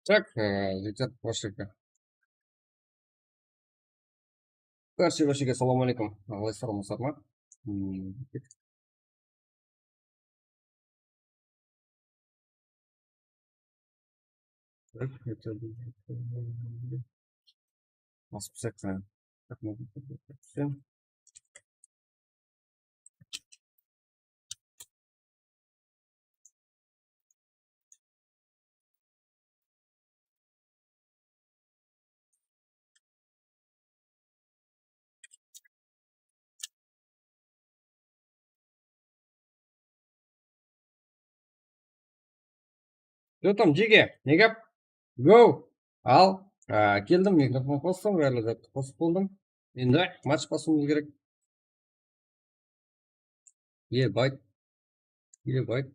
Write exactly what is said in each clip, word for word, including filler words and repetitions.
Так, e, Jigitjat, Bosheke. Bárshege, bárshege, assalawma áleykum. Qalaysızlar, aman-sawlar ma? Hmm. Basıp saqlayın. Что там, Jige? Ne gáp? Go! Al, á, keldim, mikrofon qostım, bárli zattı qosıp boldım. Endi match basıwımız kerek. Ие, байт. Ие, байт.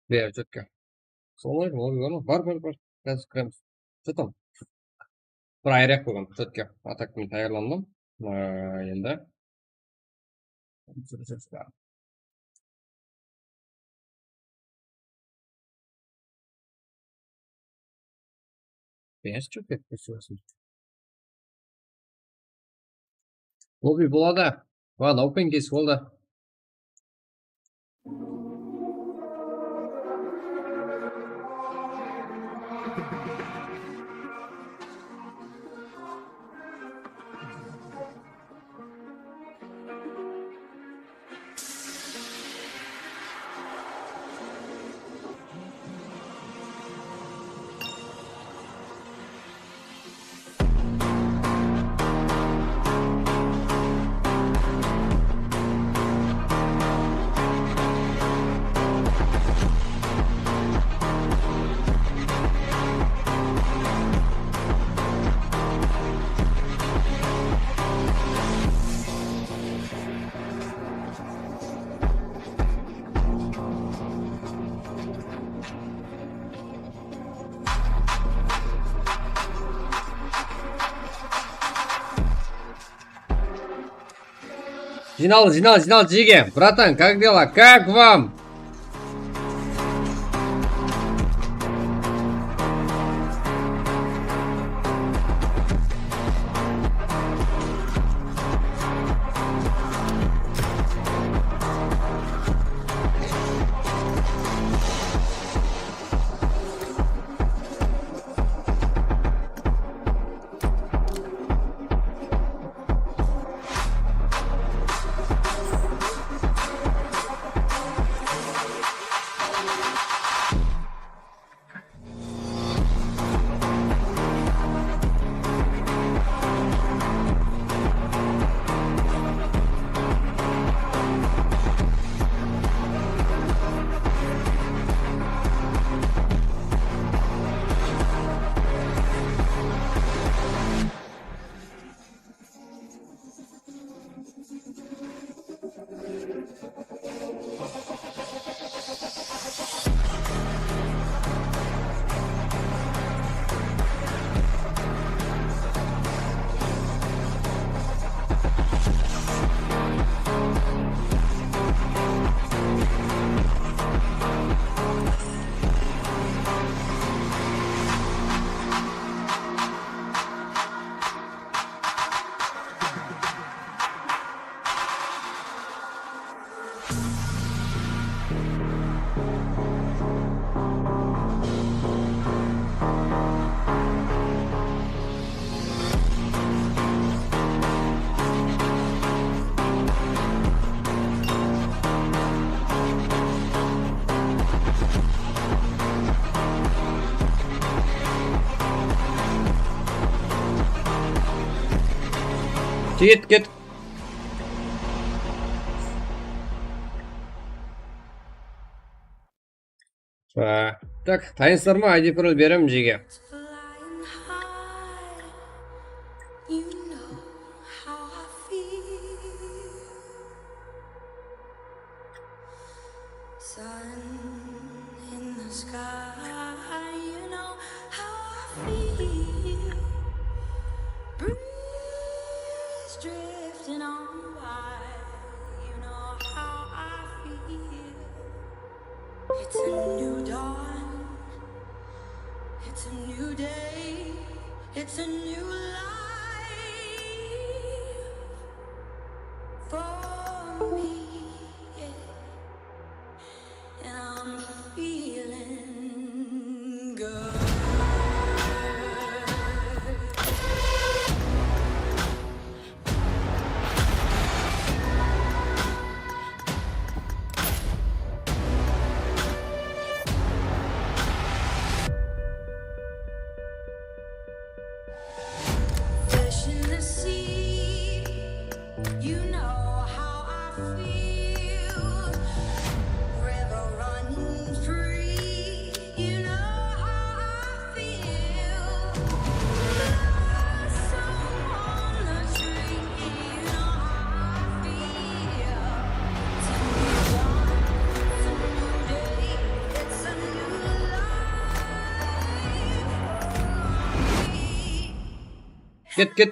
Be, четко. Sonday, ol bar ma? Bar, bar, bar. Házir kiremiz. Что там? Bir ayıraq qoyǵan, четко. А так men tayarlandım. Ee, endi. Bes júz ketip ketiyorsun. Lobby boladı. Wan, open case boldı. Jıynal, jıynal, jıynal, Jige. Bratan, как дела? Как вам? Ket, ket. Á, tak, tayınsızlar ma? I D parol berem jege. Flying high, you know how I feel. Sun in the sky, you know how I feel. Breeze drifting on by, you know how I feel. It's a new dawn, it's a new day, it's a new life for me, yeah. And I'm feeling good. Fish in the sea, you know how I feel. River running free, you know how I feel. Blossom on the tree, you know how I feel. It's a new dawn, it's a new day, it's a new life for me. Ket, ket.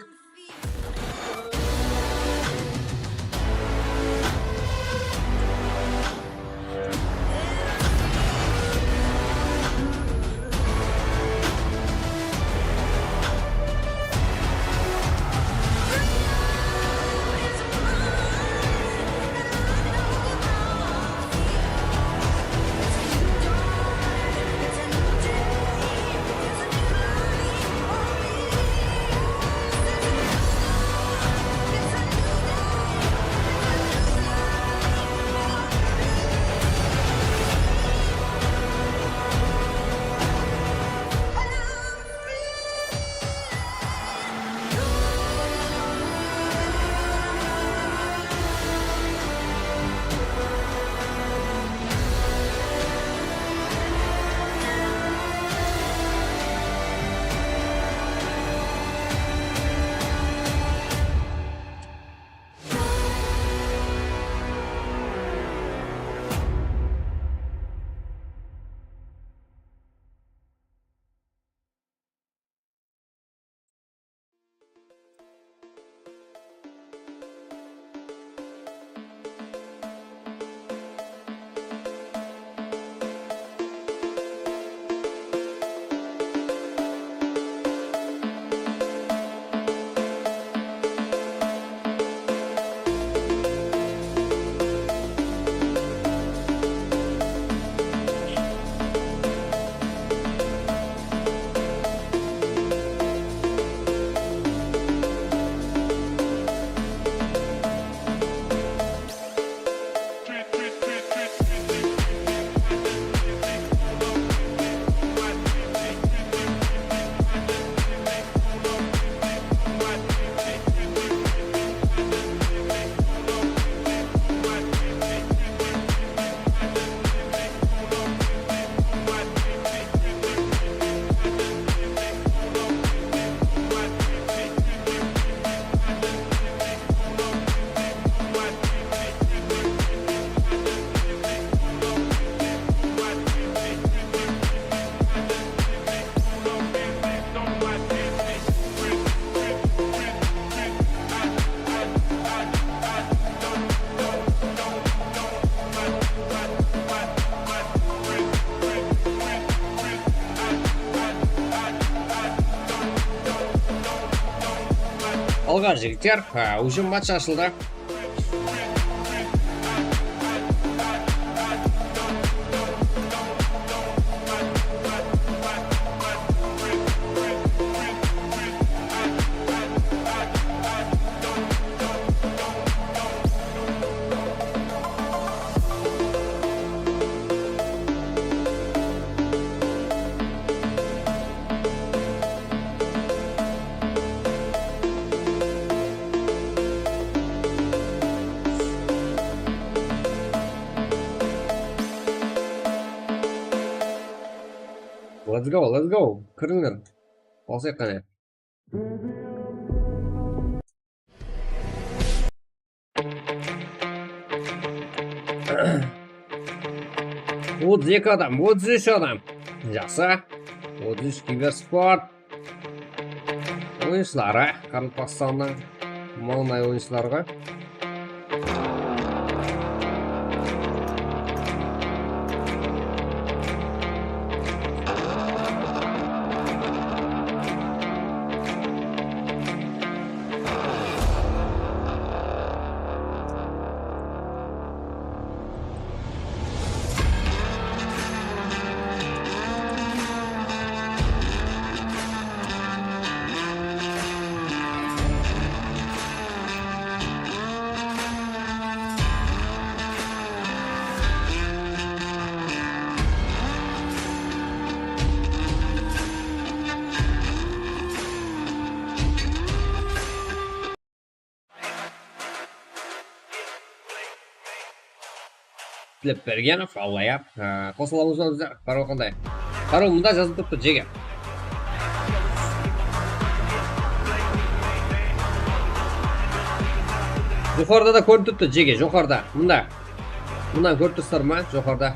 Alǵa, jigitler, a, уже match ashıldı. Let's go, let's go. Kirińler. Baslayıq qáne. Otız eki adam, otız úsh adam. Jaqsı. Otız úsh kibersport oyınshıları Qaraqalpaqstannıń mańlay oyınshıları ǵoy. Tilep bergenov, Allayar. Á, qosılamız ba bizler? Qarıw qanday? Qarıw mında jazılıp turıptı, jege. Joqarıda da kórinip turıptı, jege, joqarıda. Mında. Mınan kórip tursızlar ma? Joqarıda.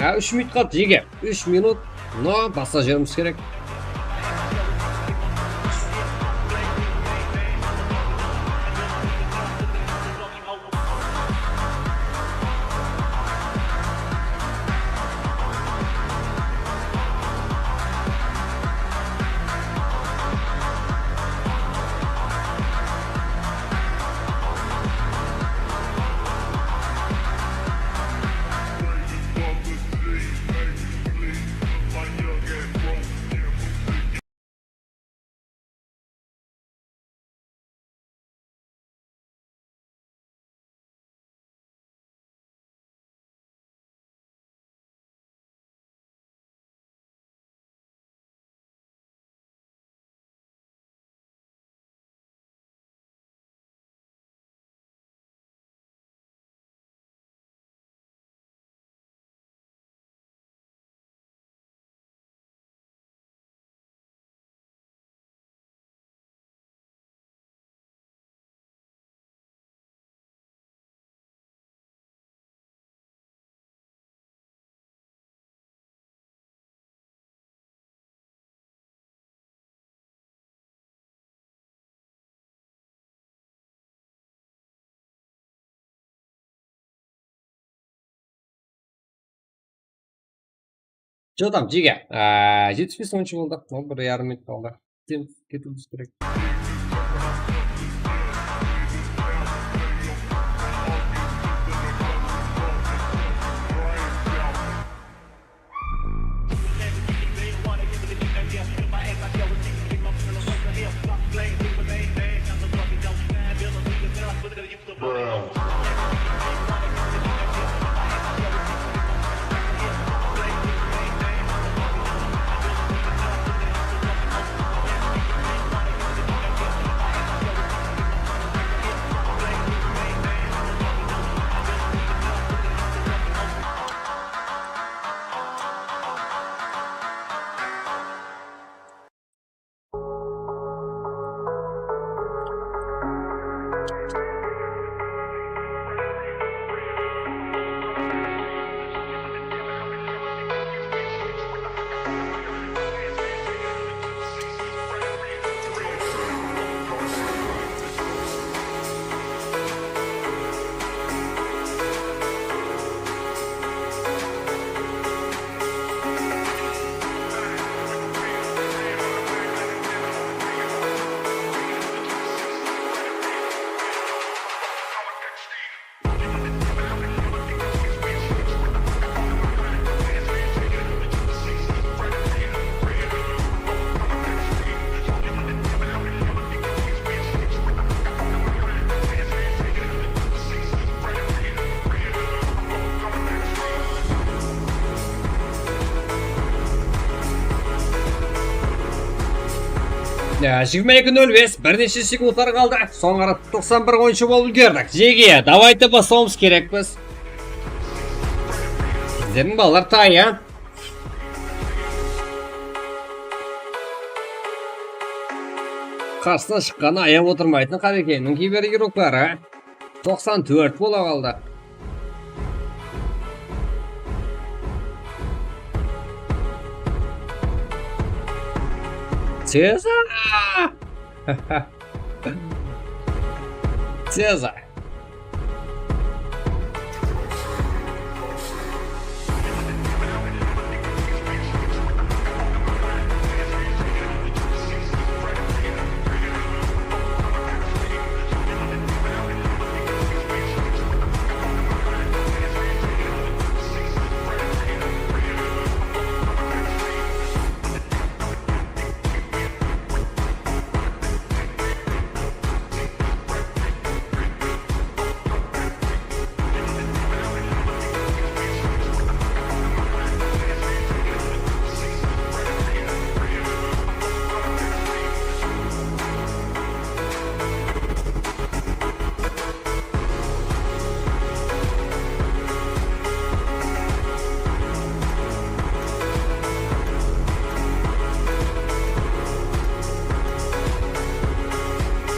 Á, úsh minut qaldı, jege. Úsh minut. No, basa júriwimiz kerek. Jodam, jege. Á, jetpis bes oyınshı boldı. Ol bir yarım minut qaldı. Sen ketiwimiz kerek. Ya, jigirma eki nol bes, bir neshe sekundlar qaldı. Sońǵı toqsan bir oyınshı bolıp úlgerdik. Jege, давайте baslıwımız kerekpiz. Bizlerdiń balalar tay, ya. Qarsına shıqqanı ayap otırmaytın Qarekenniń kiber igrokları. Toqsan tórt bola qaldı. Ceza! Ceza!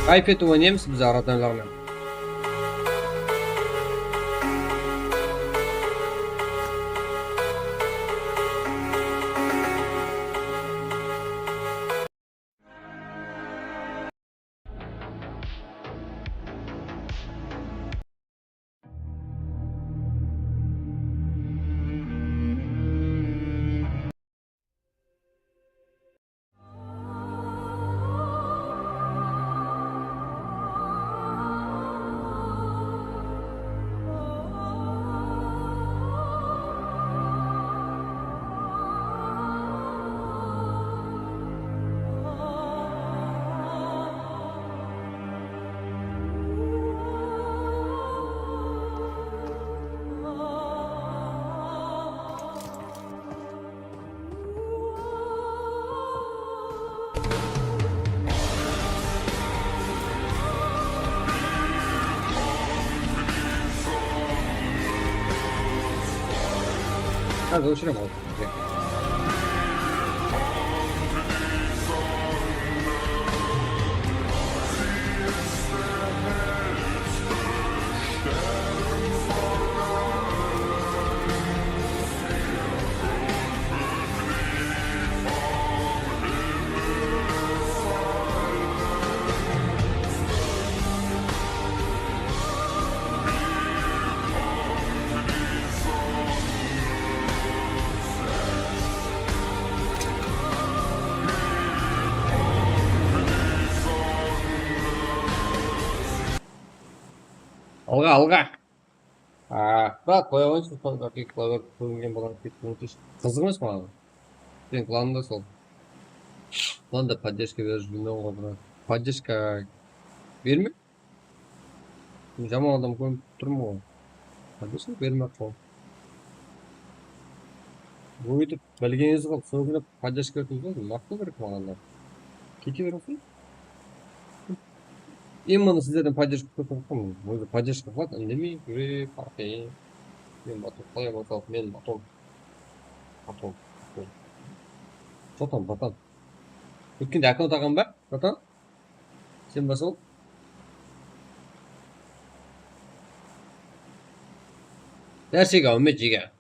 Kayf etip oynaymız biz aradan. Házir óshirem al. Alǵa, alǵa. A, brat, qoya qoyıńız, sol klaviatura kóringen balańız ketip unutırsız. Qızıq emes maǵan. Sen klanında sol. Klan da поддержка berip júrmegen ǵoy, brat. Поддержка berme. Men jaman adam kórinip turman ǵoy. Поддержка bermey-aq qoy. Óytip, bilgenińiz qılıp, sol kúni поддержка berip turıp, maqtaw kerek maǵan da. Kete beriń. Endi mına sizlerden поддержка kútip otırmız. Ózi поддержка qıladı, indemey júre, parqey. Men baton, qalay baton, men baton. Baton, baton. Baton, baton. Ótkende akkaunt alǵan ba, baton? Sen ba sol? Bárshe áwmet, jege.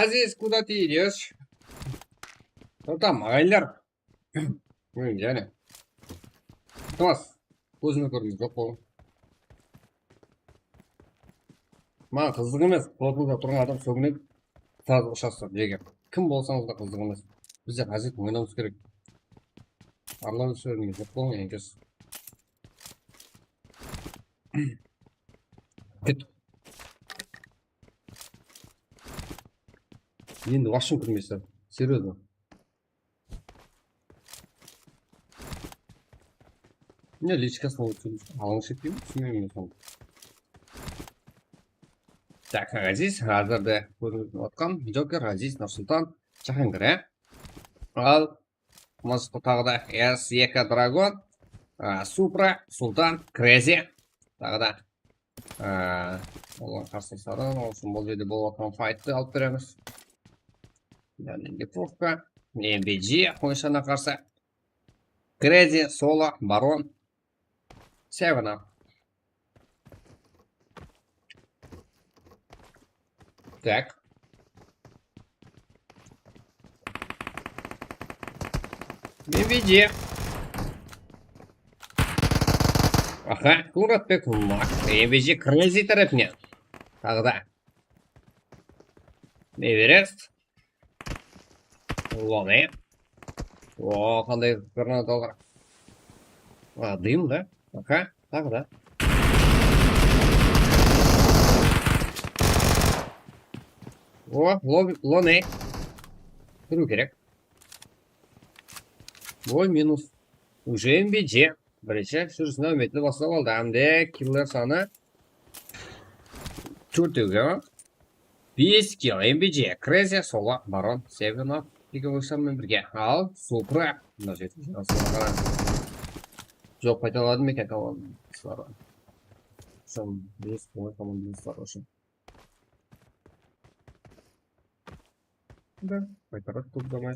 Aziz, куда ты идёшь? Sultan, maǵaylar. Jáne. Iltimas, kózime kórmey joq bolıń. Maǵan qızıq emes, botlıda turǵan adam sógine sazı ushırasın, jege. Kim bolsańız da qızıq emes. Bizler ǵázet oynawımız kerek. Arlaw sógine joq bolıń, endi. Ket. Endi washın kirmeysiz. Серьёзно. Ne lichkasına alıń shekpeymen, túsinbeymen men sonı. Tak, Aziz, házirde kórinip atqan Joker, Aziz, Nursultan, Jahangir, e? Al, Mısqı taǵı da S eki Dragon, a, Supra, Sultan, Crazy. Taǵı da, a, olar qarsılısları, ol ushın bul jerde bolıp atırǵan fayttı alıp beremiz. Yaǵnıy Lipovka, M B G, Qońshana qarsı. Crazy, Solo, Baron, Seven Up. Так. M B G. Aha, Muratbek Mak. M B G Crazy tárepinen. Taǵı da. Everest. Lone. O, qanday granatalar. A, dım da. Aha, taǵı da. O, lo-, Lone. Túriw kerek. Boy minus. Уже M B G. Birinshi shúrisine úmetli baslap aldı. Hám de killer sanı tórtewge. Bes kill, M B G, Crazy, Solo, Baron, Seven Up, Pick Up menen birge. Al, Supra. Mına jerde jańasına qara. Joq, paydalandım eken komandasları. Ushın, bes kill komandasları ushın. Da, qaytarıp, kóp uzamay.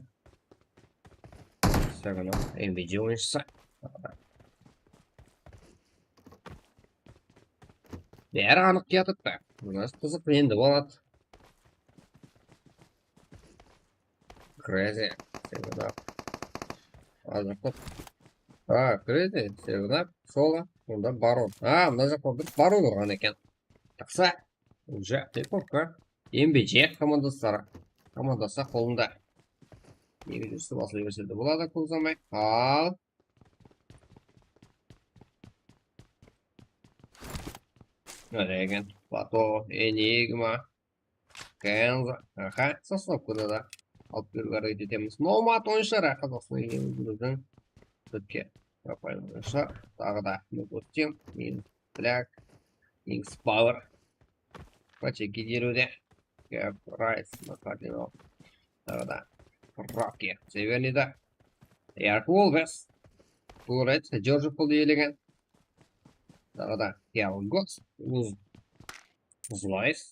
Seven Up, M B G oyınshısı. Bári anıq kiyatırdı. Mına qızıq endi boladı. Crazy, Seven Up. Azırtıq. A, Crazy, Seven Up, Solo, onda Baron. A, mına jaqta bir Baron urǵan eken. Taqsa. Уже Lipovka. M B G komandasları. Komandası qolında. Eger júrisi basıla berse de boladı, kóp uzamay. Al. Regen, Pato, Enigma, Kenzo. Aha, sosnovkada da alıp beriwge háreket etemiz. Nomad oyınshıları Qazaqstan elimizdiń Túrkiye. Yapayın oyınshı. Taǵı da Mukostim, Minsk, Black, X Power. Pacheki deriwde. Gap, Rice, Makardinov. Taǵı da Rocky, Severnida. Erk Wolves. Bul Red, George Paul iyelegen. Taǵı da Gap, Gods, Uz, Uzlays.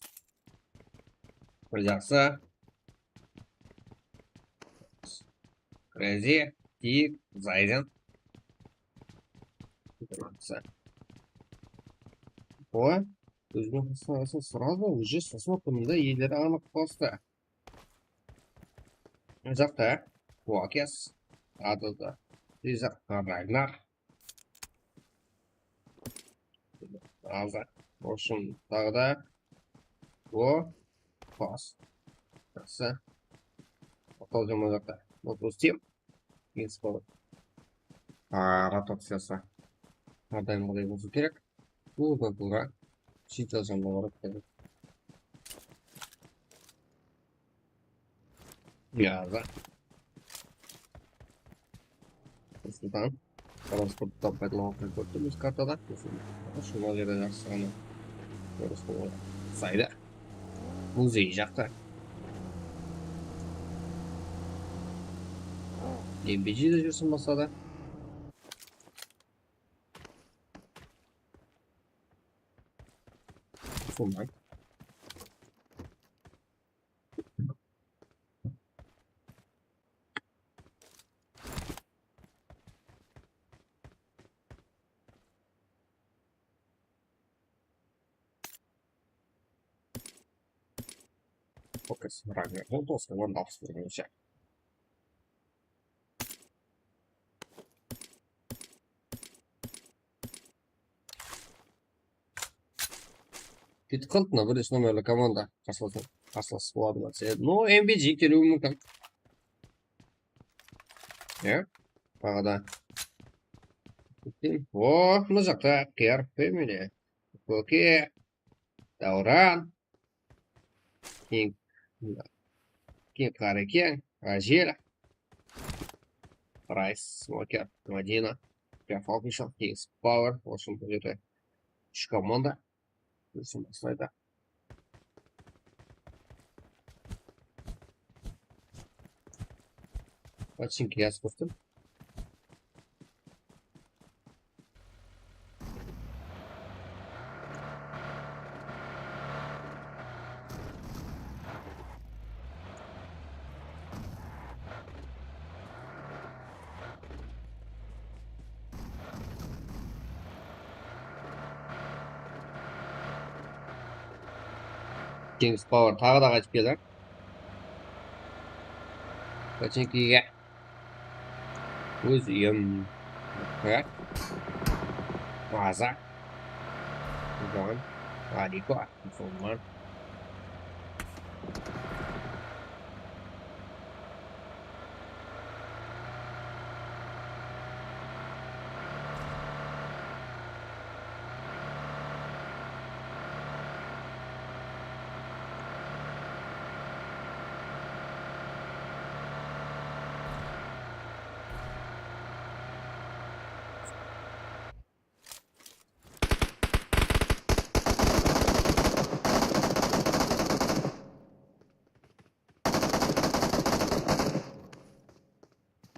Jaqsı. Crazy, Tik, Zayden. O, ózbek qızlarına sıralba, уже sosnovka mında eyeleri anıq bastı. Jaqta, Kuakes, adı da. Rizaq Ragnar. Azı. Bolsın, taǵı da. O, pas. Jaqsı. Ortal jaman jaqta. Otuz tim. Minus balı. A, rotaciyası. Hár dayım qılay bolsa kerek. Tuwrıdan tuwra. Shiytla jaman qılıp kerek. Yazı. Nursultan. Transporttan paydalanıp kórdi biz kartada. Shunday jerde jaqsı ǵana. Sayda. Muzey jaqta. M B G de júrsin basladı. Sonday. Focus, Ragnar. Bul doska, onı alıp bergenshe. Ketip qaldı mına birinshi nomerli komanda. Qarsılasın, qarsılasıp boladı ma dese. No, M B G keliwi múmkin. Ya, taǵı da. O, mına jaqta Qıyar, Family, Koke, Dawran, King, King Qareken, Ajel, Price, Smoker, Madina, Jafal Kishal, Kings Power, в общем, это úsh komanda. Durısın baslaydı. Починки yaz qoydım. Kings Power taǵı da qaytıp keldi. Починкиге. Óz úyim. Há? Maza. Jon. Aliko. Musulman.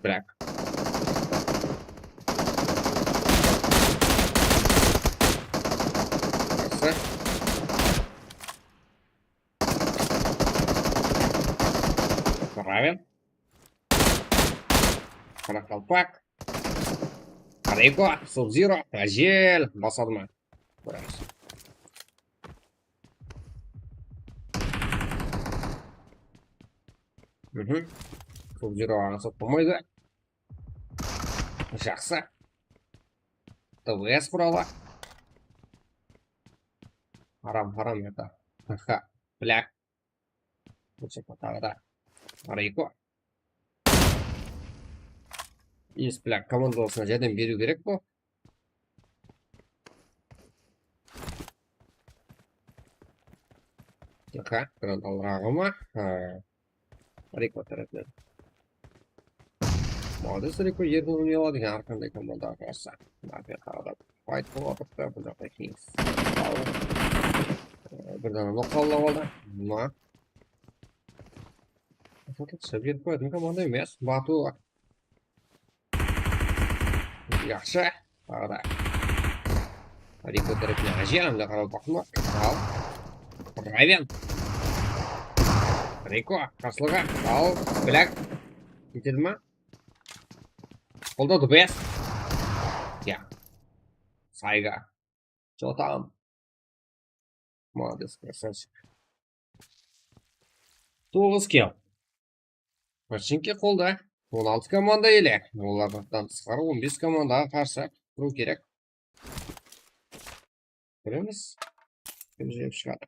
Bırak. Burası. Raven. Qaraqalpaq. Riko, Sub-Zero, Ajel, basadı ma? Ko'ramiz. Mhm. Sub-Zero ańsat bolmaydı. Jaqsı. T V S quralı. Haram, haram, это. Haha. Блядь. Bul jaqta taǵı da Riko. Esplak komandasına járdem beriw kerek bul. Aha, granatalarıǵı ma? Ha. Riko tárepinen. Molodec, Riko, erkin oynay aladı eken hár qanday komandaǵa qarsı. Mafya taǵı da fight bolıp atırıptı, bul jaqta Kings. Ee, bir dana nokaut aldı. Ma. Atıldı, shıǵıp ketip qoyatın komanda emes. Batu. Yaqshı. Taǵı da. Riko tárepinen Ajel, anda qaraqalpaqtı. Al. Raven. Riko, qarsılıǵa. Al. Blak. Ketedi ma? Qolda the best. Ya. Sayga. Jotam. Молодец, красавчик. Toǵız kill. Починки qolda. On altı komanda ele. Olardan tısqarı on bes komandaǵa qarsı turıw kerek. Kóremiz. Kim jeńip shıǵadı.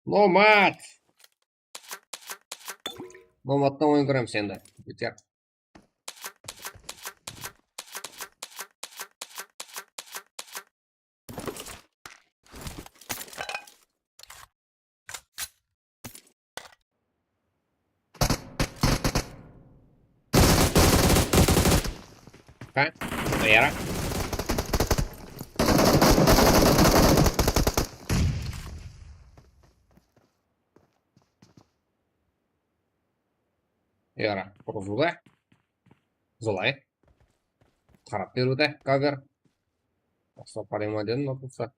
Nomad. Nomadtan oyın kóremiz endi. Bitir. Ha? Yara. Yara, urıwda. Zılay. Qarap beriwde, cover. Basqa parayma dedim, mına tursa.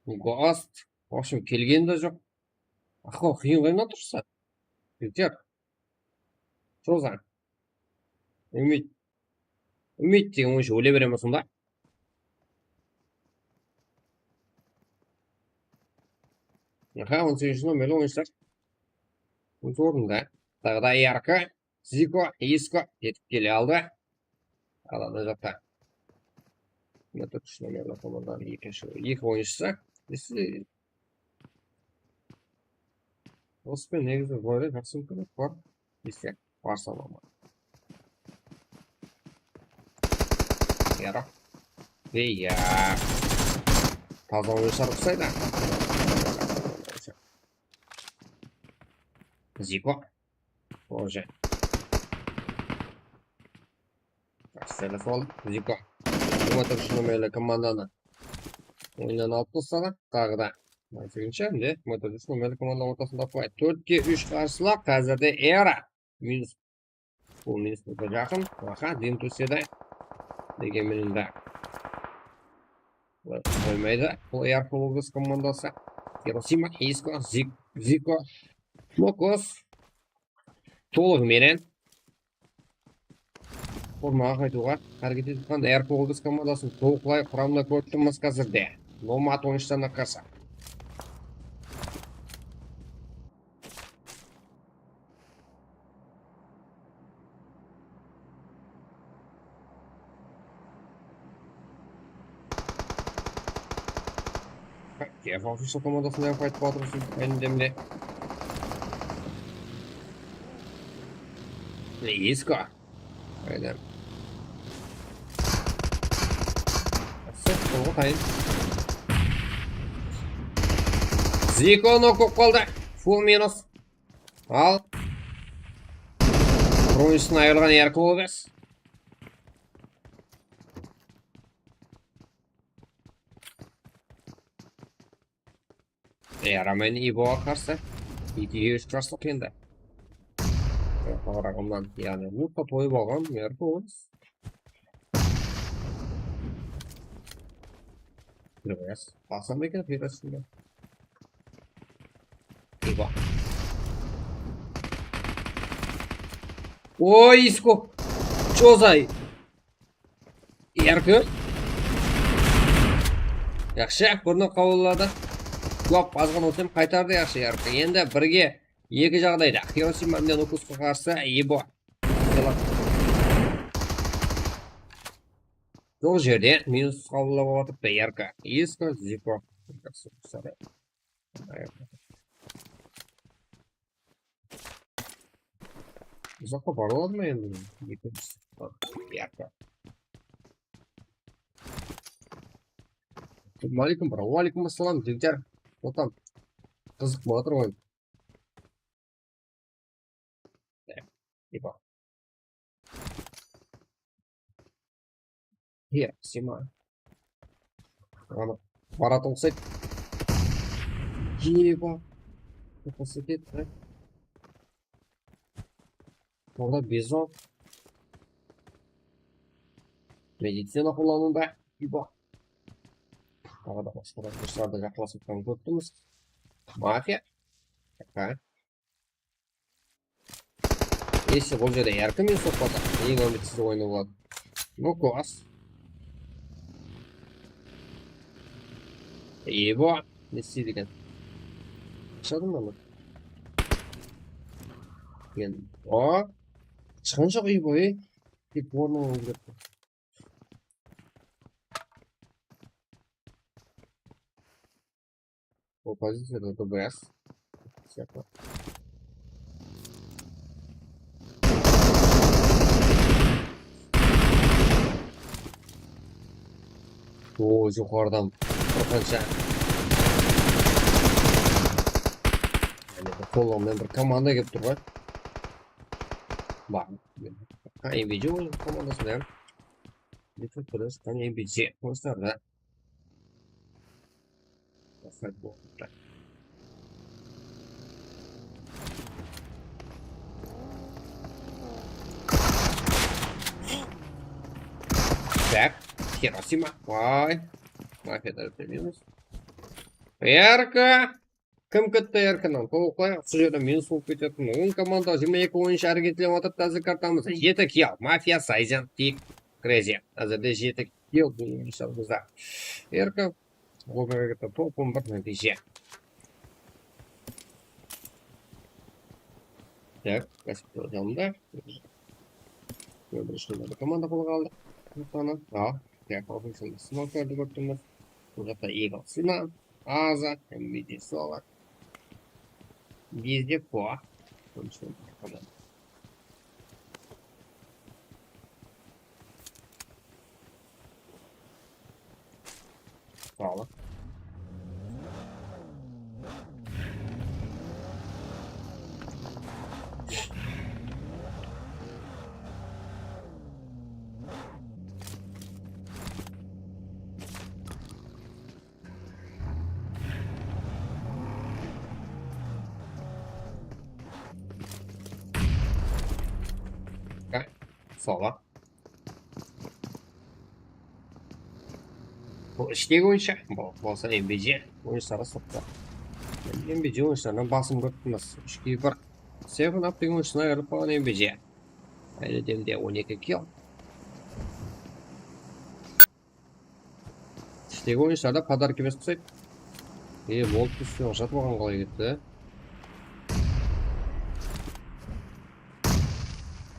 Ghost. В общем, kelgeni de joq. Ahwal qıyın ǵoy mına tursa. Biter. Jozan. Umid. Umid degen oyınsha óle bere me sonda? Aha, on segizinshi nomerli oyınshılar. Óz ornında. Taǵı da Yarko, Ziko, Isko jetip kele aldı. Al, ana jaqta. Mına tórt nomerli komandanıń ekinshi, eki oyınshısı. Esi-, Ospin negizi Zoyra jaqsı imkaniyat bar. Desek, bar sanama. Yaraq. Ey, ya. Taza oyınshılar uqsaydı. Ziko. Тоже. Jaqsı, telefon. Ziko. Jigirma toǵız nomerli komandanı oyınnan alıp tasladı. Taǵı da. Segizinshi, mine, jigirma toǵız nomerli komanda ortasında fayt. Tórtke úsh qarsılıq. Házirde Era. Minus. Bul minus bolsa jaqın. Aha, dim túsedi. Degen menen de. Qoymaydı. Bul Air Force komandası. Hiroshima, Isko, Zik-, Ziko, Mokos. Tolıq menen formaǵa qaytıwǵa háreket etip atqan Air Force komandasın tolıqlay quramda kórip turmız házirde. Nomad oyınshılarına qarsı. Kiyevxalqıshı komandasında fayt batırısı endemde. Isko. Aynen. Sırtqılǵı tayın. Ziko nok bolıp qaldı. Full minus. Al. Bronzısın ayırılǵan Erkul Obes. E, Romen Iboǵa qarsı. Eki úsh qarsılıq endi. Qaraqalımnan, yaǵnıy, mutqa toyıp alǵan Erkul Obes. Biraz basam eken qıyırasında. Eyba. Oy, Isko. Chozay. Erki. Yaqshı, burni qawılladı. Juwap bazǵan olsam qaytardı, yaqshı, Erki. Endi birge eki jaǵdayda. Hiroshima menen Okusqa qarsı, Eyba. Joq jerde minus qabıllap atıptı Erki. Isko, Ziko. Uzaqqa bara aladı ma endi? Erki. Assalamu aleykum, bro. Wa aleykum assalam, jigitler. Otam. Qızıq bola tur ǵoy. Epa. Iya, sima. Anı baratın qısaydı. Epa. Qısı ketti. Orada Bizon. Medicina qollanıwda. Epa. Taǵı da basqa da kurslarda jaqınlasıp turǵanın kórip turmız. Mafiya. Aha. Esi bul jerde Erki menen soqpasa, eń úmitsiz oyını boladı. No klas. Ebo, ne isteydi eken? Ashadın ba? Endi, o, shıqqan joq Ebo, ey. Tek ornın alıw kerek. Bul poziciyada D B S. Siyaqlı. O, joqarıdan bir qansha. Jáne bir qollıǵı menen bir komanda kelip tur ǵoy. Bar. Ha, M B C oyın komandası da. Little Press, qáne M B C. Qoysalar da. Basar boldı. Tak, Hiroshima. Vay. Mafiyada minus. Erki. Kim ketti Erkinnen? Tolıqlay, usı jerde minus bolıp ketetuǵın. On komanda, jigirma eki oyınshı háreket etip atır. Házir kartamız jeti kill. Mafiya, Sayzen, Tik, Crazy. Házirde jeti kill bul oyınshılarımızda. Erki. Obergete top on bir nátiyje. Tak, kásipti janımda. Birinshi bir komanda qolǵa aldıq. Al, tak, official smokerdi kórip turmız. Bul jaqta Eagle sına, Aza, M V D sına. Bizde Poa. Sağ ol. Há, sağ ol. Bul ishtegi oyınsha, bul bolsa M B C oyınshaǵa soqtı. M B C oyınshalarınan basım kórip turmız. Úshke bir. Seven Up degen oyınshıdan ayırılıp qalǵan M B C. Áyne demde on eki kill. Ishtegi oyınshalarda podarka emes qusaydı. E, boldı, túsken jatıp alǵan qalay ketti?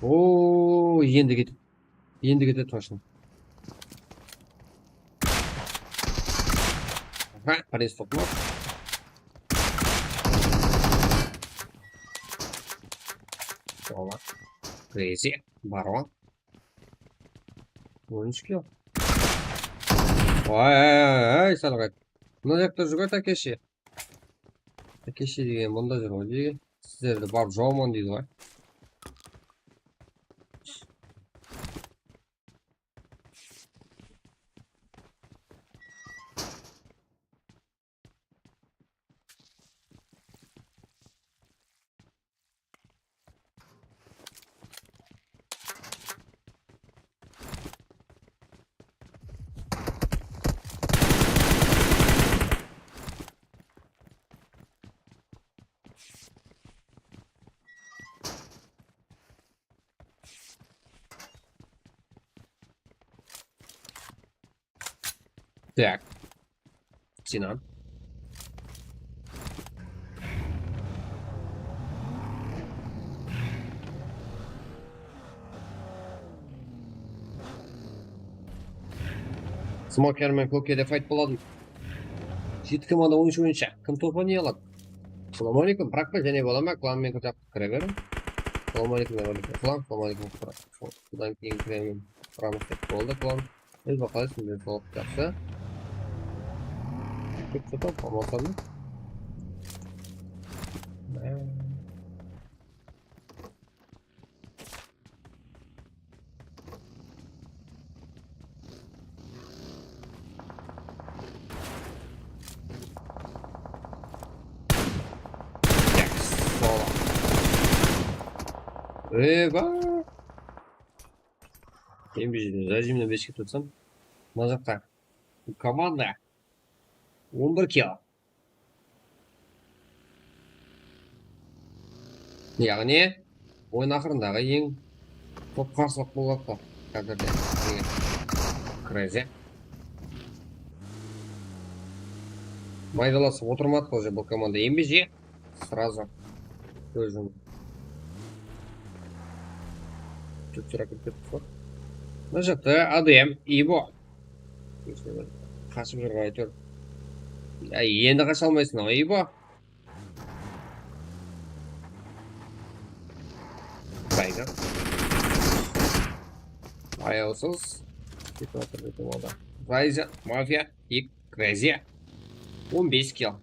Oo, endi ketedi. Endi ketedi точно. Aha, parez toplar. Olar. Crazy. Barwa. On úsh kill. Ay, ay, ay, ay, sal qayt. Mına jaqta júr, Takeshi. Takeshi degen mında júr ǵoy, deydi. Sizlerdi barıp jawman deydi ǵoy. Так. Sinan. Smoker menen Kokede fayt boladı. Jeti komanda oyınsha boyınsha kim topa ne aladı? Assalawma aleykum. Biraq pa jáne bola ma? Klan menen kótep kire beriń. Assalawma aleykum, wa aleykum assalam. Assalawma aleykum. Budan keyin kiremen. Quramız tek boldı, klan. Biz baqalı sizden solıp jaqsı. Kep tutıp, olmasa mı? Eba! Endi bizden zajimden beshke tutsam. Mına jaqqa komanda on bir kill. Yaǵnıy, oyın aqırındaǵı eń top qarsılıq bolıp atır házirde. Crazy. Maydalasıp otırmadı ǵoy bul komanda. M B C srazı kóz jumdı. Mına jaqta A D M, Ibo. Qashıp júr ǵoy, áytewir. Ya, endi qasha almaysań ǵoy, Ibo. Bayda. Ayawsız. Ketip atır, ketip aldı. Rayza, Mafia, Dik, Crazy. On bes kill.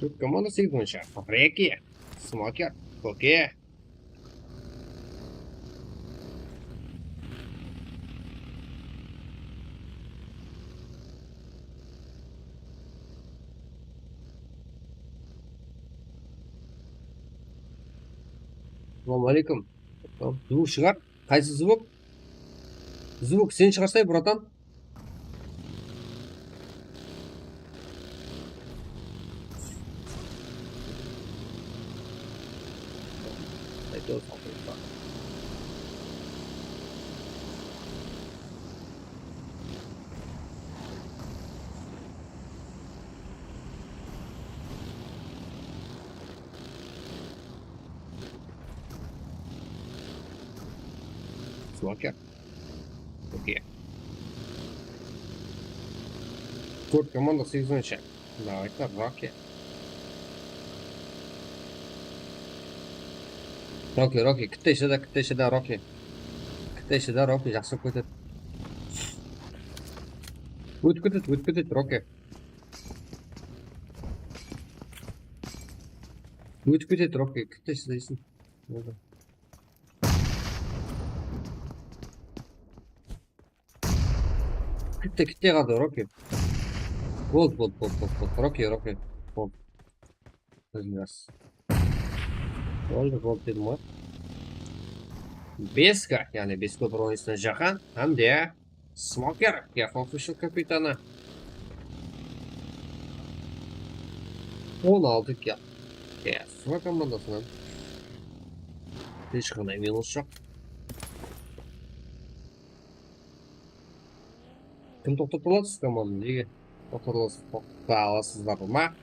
Tórt komanda, segiz oyınsha. Reki, Smoker, Koke. Assalawma aleykum. Zvuk shıǵar. Qaysı zvuk? Zvuk sen shıǵarsay, bratan. Qaytawır saqlayıp bar. Smoker. Okey. Tórt komanda, segizinshi. Давайте, Roki. Roki, Roki, kitteyshi da, kitteyshi da, Roki. Kitteyshi da, Roki, jaqsı ótip ketedi. Ótip ketedi, ótip ketedi, Roki. Ótip ketedi, Roki, kitteyshi da, isin. Kitte, kitte qaldı, Roki. Gold, gold, gold, gold, gold. Roki, Roki. Gold. Biznes. Boldı, gold dedim ǵoy. Beska, yaǵnıy Besko bronısına jaqın. Hám de Smoker, Kef Official kapitanı. On altı kill. Kef komandasınan. Hesh qanday minus joq. Kim toqtap alasız komandanı? Nege toqtap alasız? Toqtap alasızlar ma?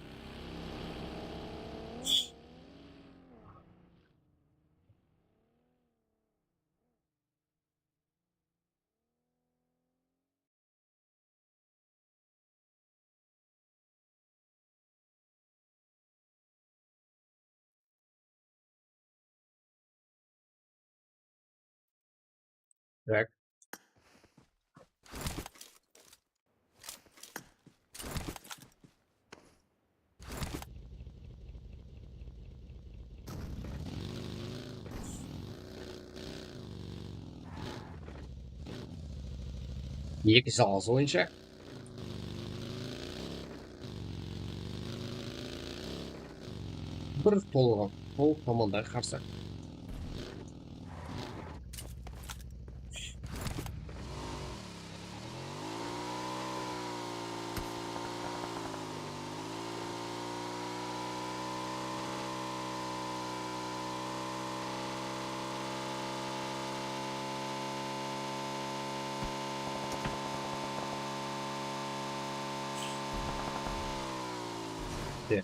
Tak. Eki jalǵız oyınshı. Bir tolıq, tolıq komandaǵa qarsı. Gel.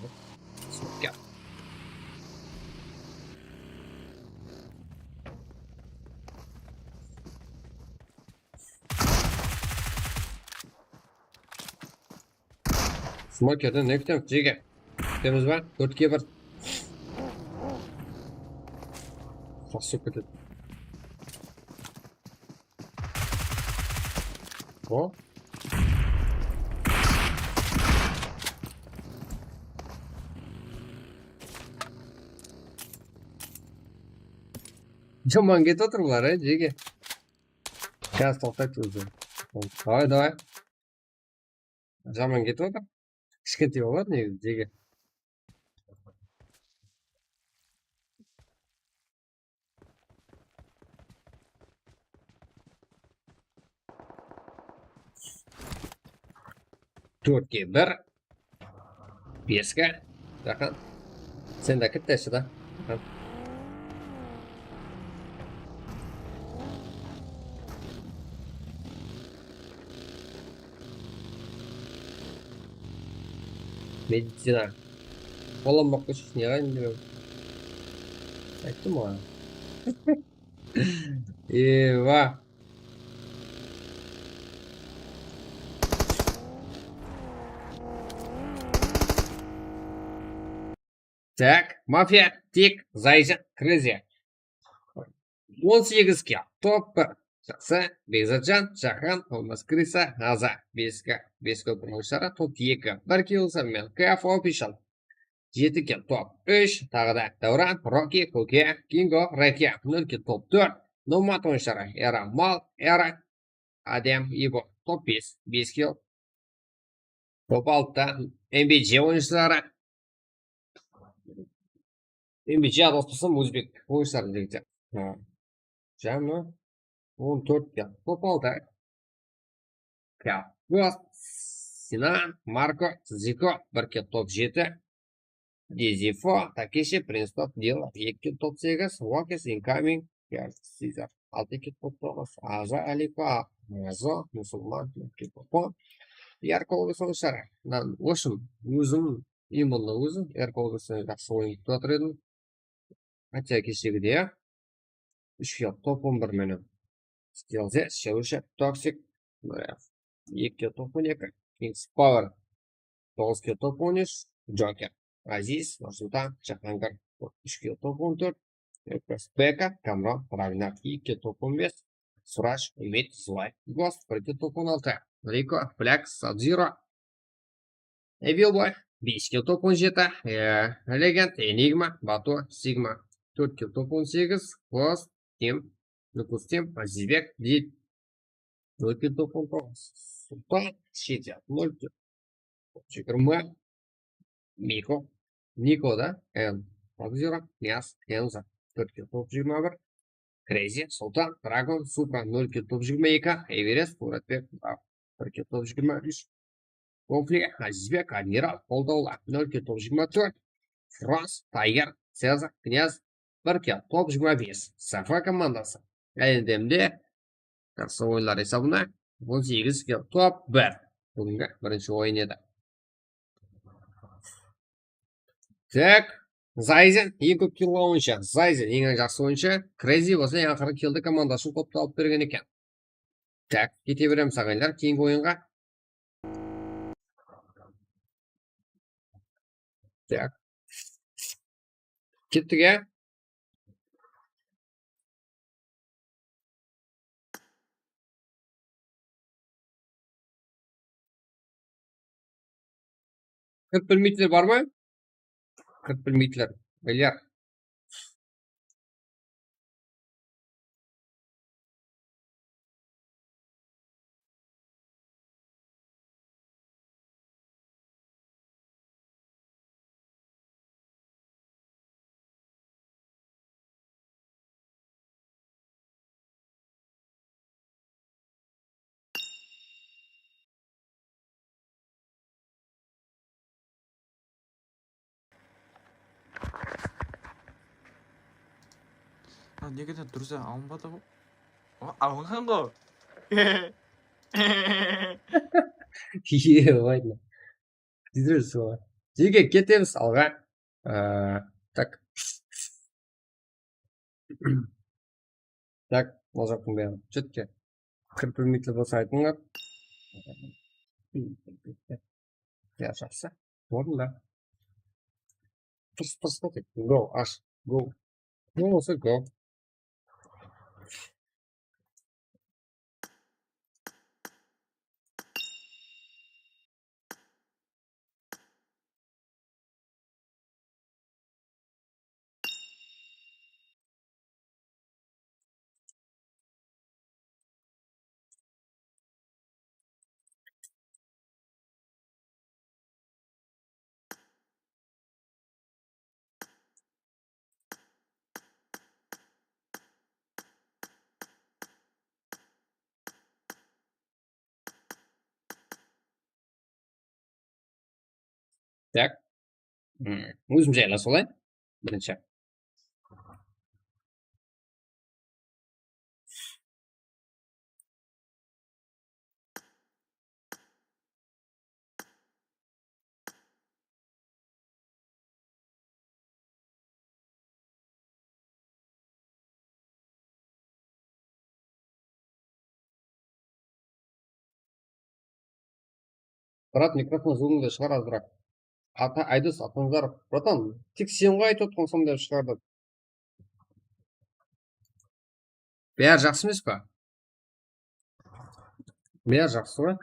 Smokerden ne kútemiz, jege? Kútemiz ba? Tórtke bir. Jaqsı ketedi. O. Jaman ketip atır bular, e, jege. Gaz toqtaydı ózi. Davay, davay. Jaman ketip atır. Kishkentay boladı negizi, jege. Tórtke bir. Beske. Jaqın. Sen de kittesi da. Jaqın. Medicina. Qolanmaq ushın ne qayın berem? Ayttım ǵoy. Ewa. Tak, mafiya, tik, zaycı, krizi. On segiz kill, top bir. Jaqsı, Bekzatjan, Jahan, Tolmas Krisa, Aza, beske, beske bronzları, top eki. Bir kill bolsa men, K F Official. Jeti kill, top úsh, taǵı da Davran, Roki, Koke, Kingo, Reke, nol kill, top tórt. Nomad oyınshıları, Era Mal, Era, Adem, Igor, top bes, bes kill. Top altıda N B C oyınshıları. N B C adılaspasam, ózbek oyınshıları degende. Ha. Jami on tórt kill. Top altıda Kavkaz, Sinan, Marko, Ziko, bir kill, top jeti. Dizifo, Takeshi, Prince, top, Dilo, eki kill, top segiz, Walkers, Incoming, Gerd, Caesar, altı kill, top toǵız, Aza, Aliko, Mazo, Musulman, eki kill, top on, Yarko, Olgeson, Shara. Mınan, в общем, ózim, именно ózim, Yarko, Olgeson jaqsı oyın kútip atır edim. Хотя keshegide, ya. Úsh kill, top on bir menen. Skillset, Shewsha, Toxic, Breath. Ekige top on eki, King's Power. Toǵızge top on úsh, Joker. Aziz, Nursultan, Jahangir. Úshke top on tórt, Beka, Kamron, Ragnar. Ekige top on bes, Suraj, Umid, Zulay, Ghost. Birge top on altı, Riko, Black, Sub-Zero, Evil Boy. Beske top on jeti, e, Legend, Enigma, Bato, Sigma. Tórtke top on segiz, Ghost, Tim, Nukus Tim, Azizbek, Did. Nólke top on toǵız, Sultan, Shedya, nólke top jigirma, Miko, Niko da, N, Sub-Zero, Knyaz, Kenza. Tórtke top jigirma bir, Crazy, Sultan, Dragon, Supra. Nólke top jigirma eki, Everest, Muratbek, Bravo. Birke top jigirma úsh, Konfli, Azizbek, Admiral, Qoldawlı. Nólke top jigirma tórt, Frost, Tiger, Cezar, Knyaz. Birke top jigirma bes, Safa komandası. Álemde jaqsı oyınlar esabına on segizge top bir. Búgingi birinshi oyın edi. Tak, Zayzen, eń kóp kill alǵan oyınshı. Zayzen, eń jaqsı oyınshı. Crazy bolsa eń aqırǵı killdi komandası ushın toptı alıp bergen eken. Tak, kete beremiz, aǵayinler, keyingi oyınǵa. Tak. Kettik, ya. Kirip bilmeytiler bar ma? Kirip bilmeytiler. Beyler. Ha, nege de dursa alınbadı ǵo? A, alınǵan ǵo. Iye, ладно. Jeke, ketemiz alǵa. Ee, tak. Tak, mına jaqtıń bárin. Jetke. Kirip bilmeydi bolsa aytıńlar. Ya, jaqsı. Orında. Pırs, pırs, pırs. Go, ash. Go. Go bolsa go. Tak. Hmm, ózim jayla solayın. Birinshi. Brat, mikrofon zıvıńdı shıǵar azıraq. Ata, Aydos Atnazarov. Bratan, tek sen ǵoy aytıp otırǵan sonday shıǵar dep. Bári jaqsı emes pa? Bári jaqsı ǵoy.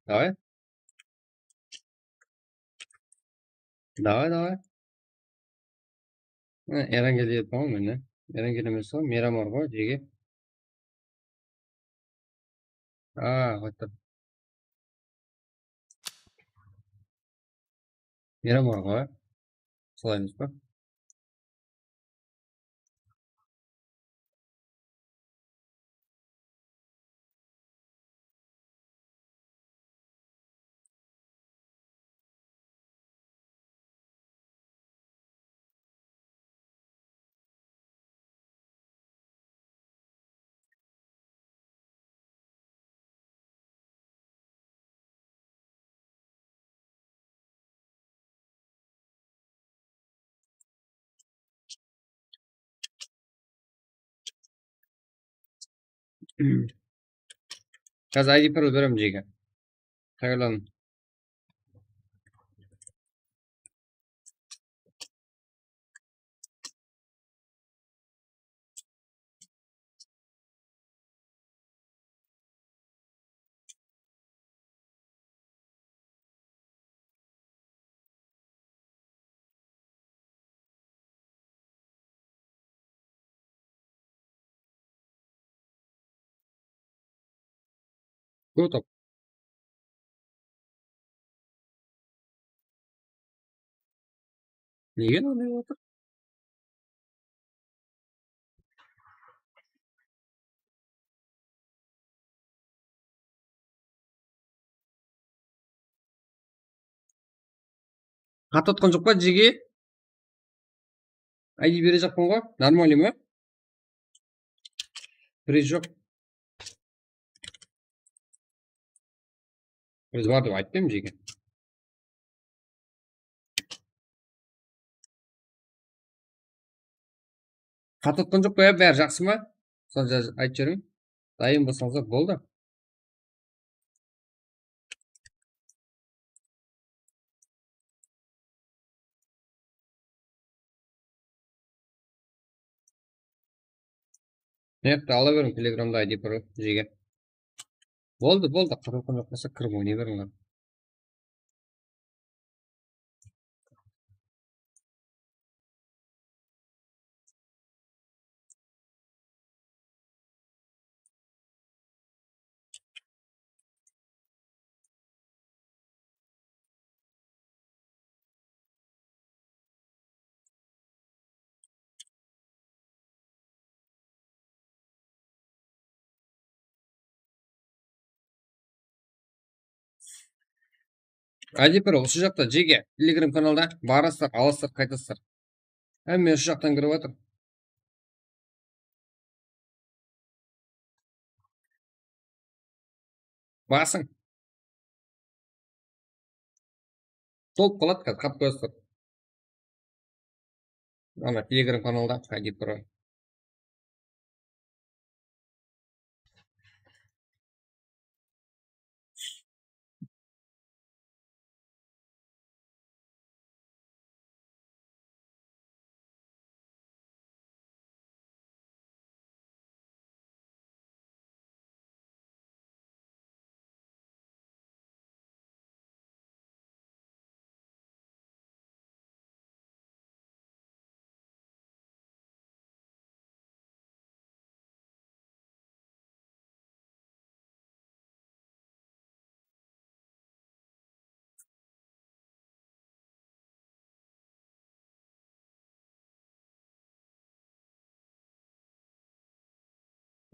Давай. Davay, davay. Mine, Erangel deyappan ǵoy men, e. Erangel emes ǵoy, Miramar ǵoy, jege. A, qoyıptı. Miramar ǵoy. Solay emes pa? Házir I D parol beremen jege. Tayarlanıń. Kótip. Nege mınaday otır? Xat atqan joq pa, jege? I D berejaqpan ǵoy. Нормальный ma? Priz joq. Priz bar dep aytpayman, jege. Xat atqan joq pa, ya, bári jaqsı ma? Sonı aytıp jiberiń. Dayın bolsańızlar boldı. Mıyaqta ala beriń, Telegramda I D parol jege. Boldı, boldı, qırılqın joq bolsa kirip oynay beriń. Adipir, usı jaqta, jege, Telegram kanalda barasızlar, alasızlar, qaytasızlar. Hámme usı jaqtan kirip atır. Basıń. Tolıp qaladı, házir qarap qoyasızlar. Ana, Telegram kanalda Adipir.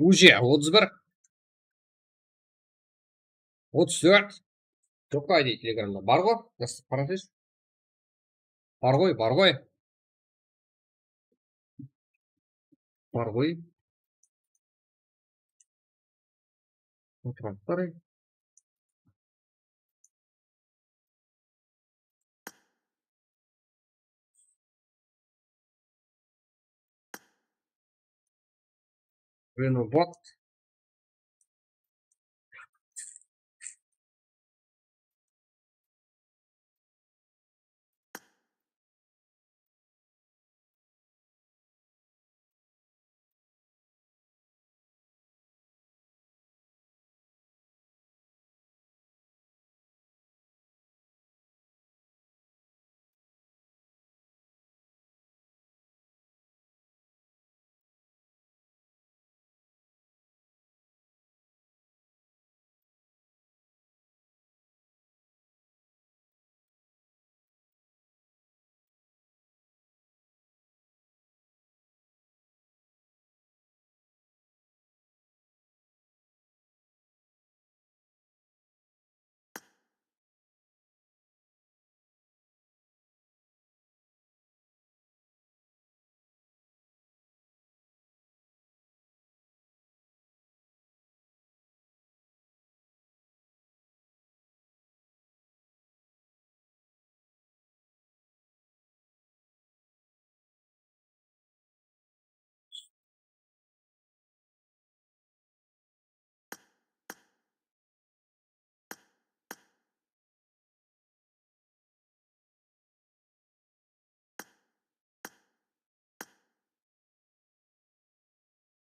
Уже otız bir. Otız dört. Joq pa, ayday, Telegramda? Bar ǵoy, jazıp qarańız. Bar ǵoy, bar ǵoy. Bar ǵoy. Otırıp barayın. Renault bot.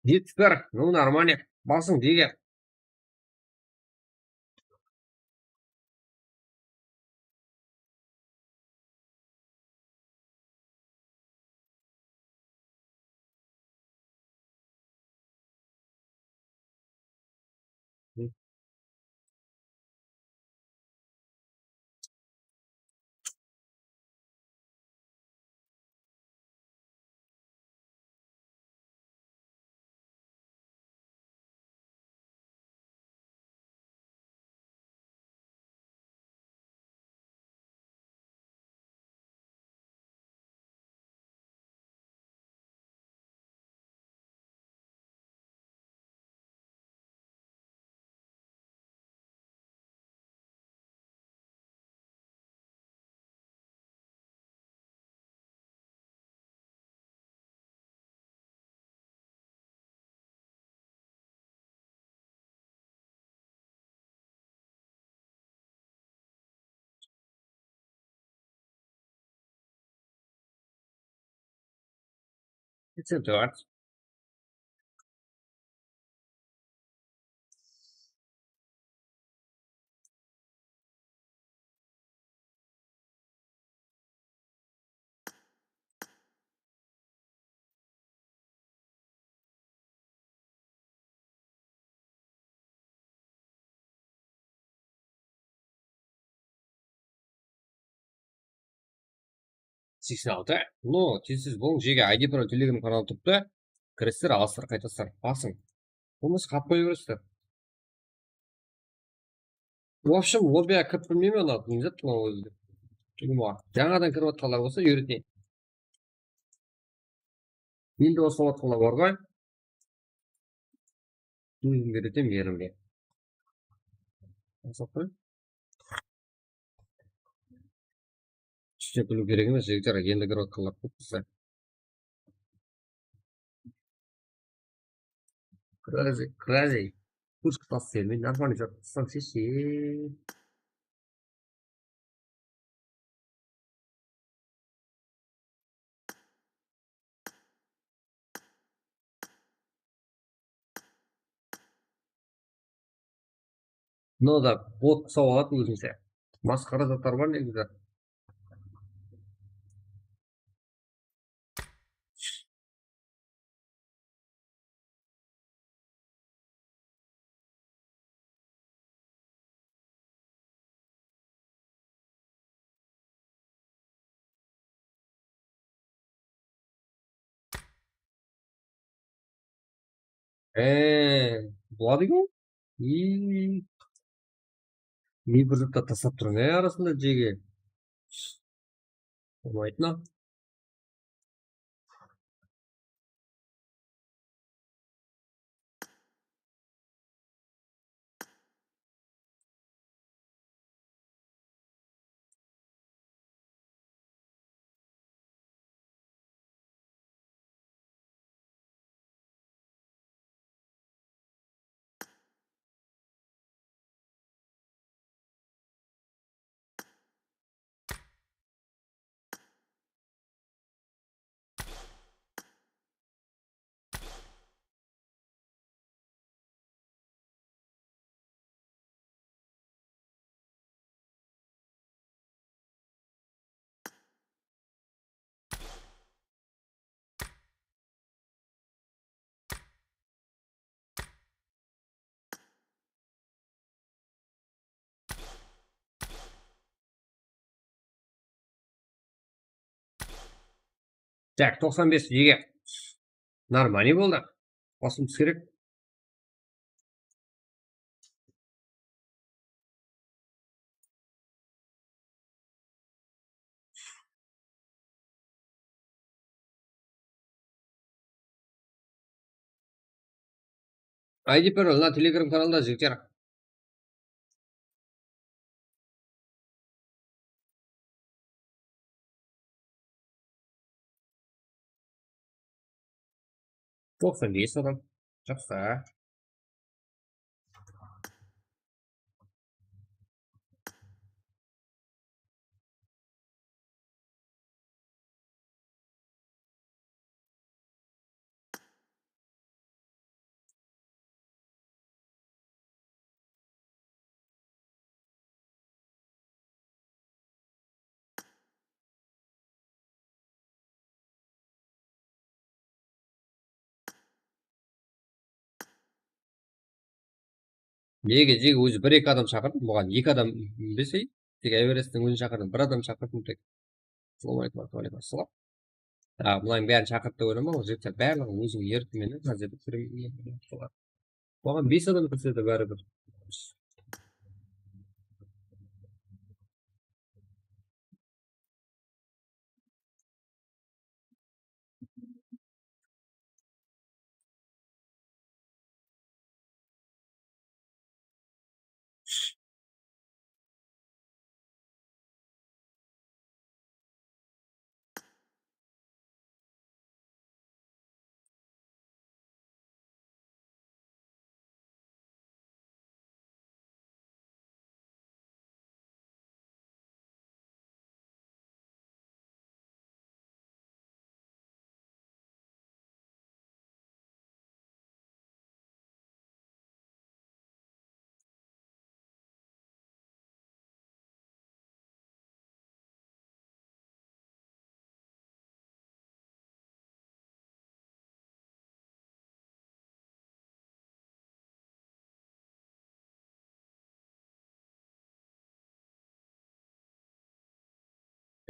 Jetpis bir, ну, нормально. Basıń, Jeger. Seksen tórt. Seksen altı. No, tez-tez bolıń, Jeger, I D parol, Telegram kanalı turıptı. Kiresizler, alasızlar, qaytasızlar. Basıń. Bolmasa, qap qoya beresizler. В общем, lobbiga kirip bilmeymen, anaw ne zat, mınaw ózi. Jańadan kirip atqanlar bolsa, úyreteyin. Endi basıp atqanlar bar ǵoy. Ózim úyretemen erimge. Basıp qoy. Túste kúliw kerek emes, jigitler, endi kirip atqanlar kóp bizde. Crazy, crazy. Kurs qıtası sen, men нормальный zat qılsam sesi. Mınaw da bot sawıp aladı ózimse. Masqara zatlar bar negizi. Ee, boladı eken. Iy. Ne bir zat ta taslap turıń, e, arasında, Jeger. Bolmaydı mınaw. Так, toqsan bes, Jeger. Нормальный boldı. Basıwımız kerek. I D parol, mına Telegram kanalda, jigitler. Toqsan bes adam. Jaqsı. Nege, nege ózi bir-eki adam shaqırdım, buǵan eki adam únbesey, tek Everesttің ózin shaqırdım, bir adam shaqırdım tek. Assalamu aleykum, wa aleykum assalam. A, bulardıń bárin shaqırdı dep oylama, ol jigitler barlıǵı óziniń erki menen házir kirip, buǵan bes adam kirse de báribir.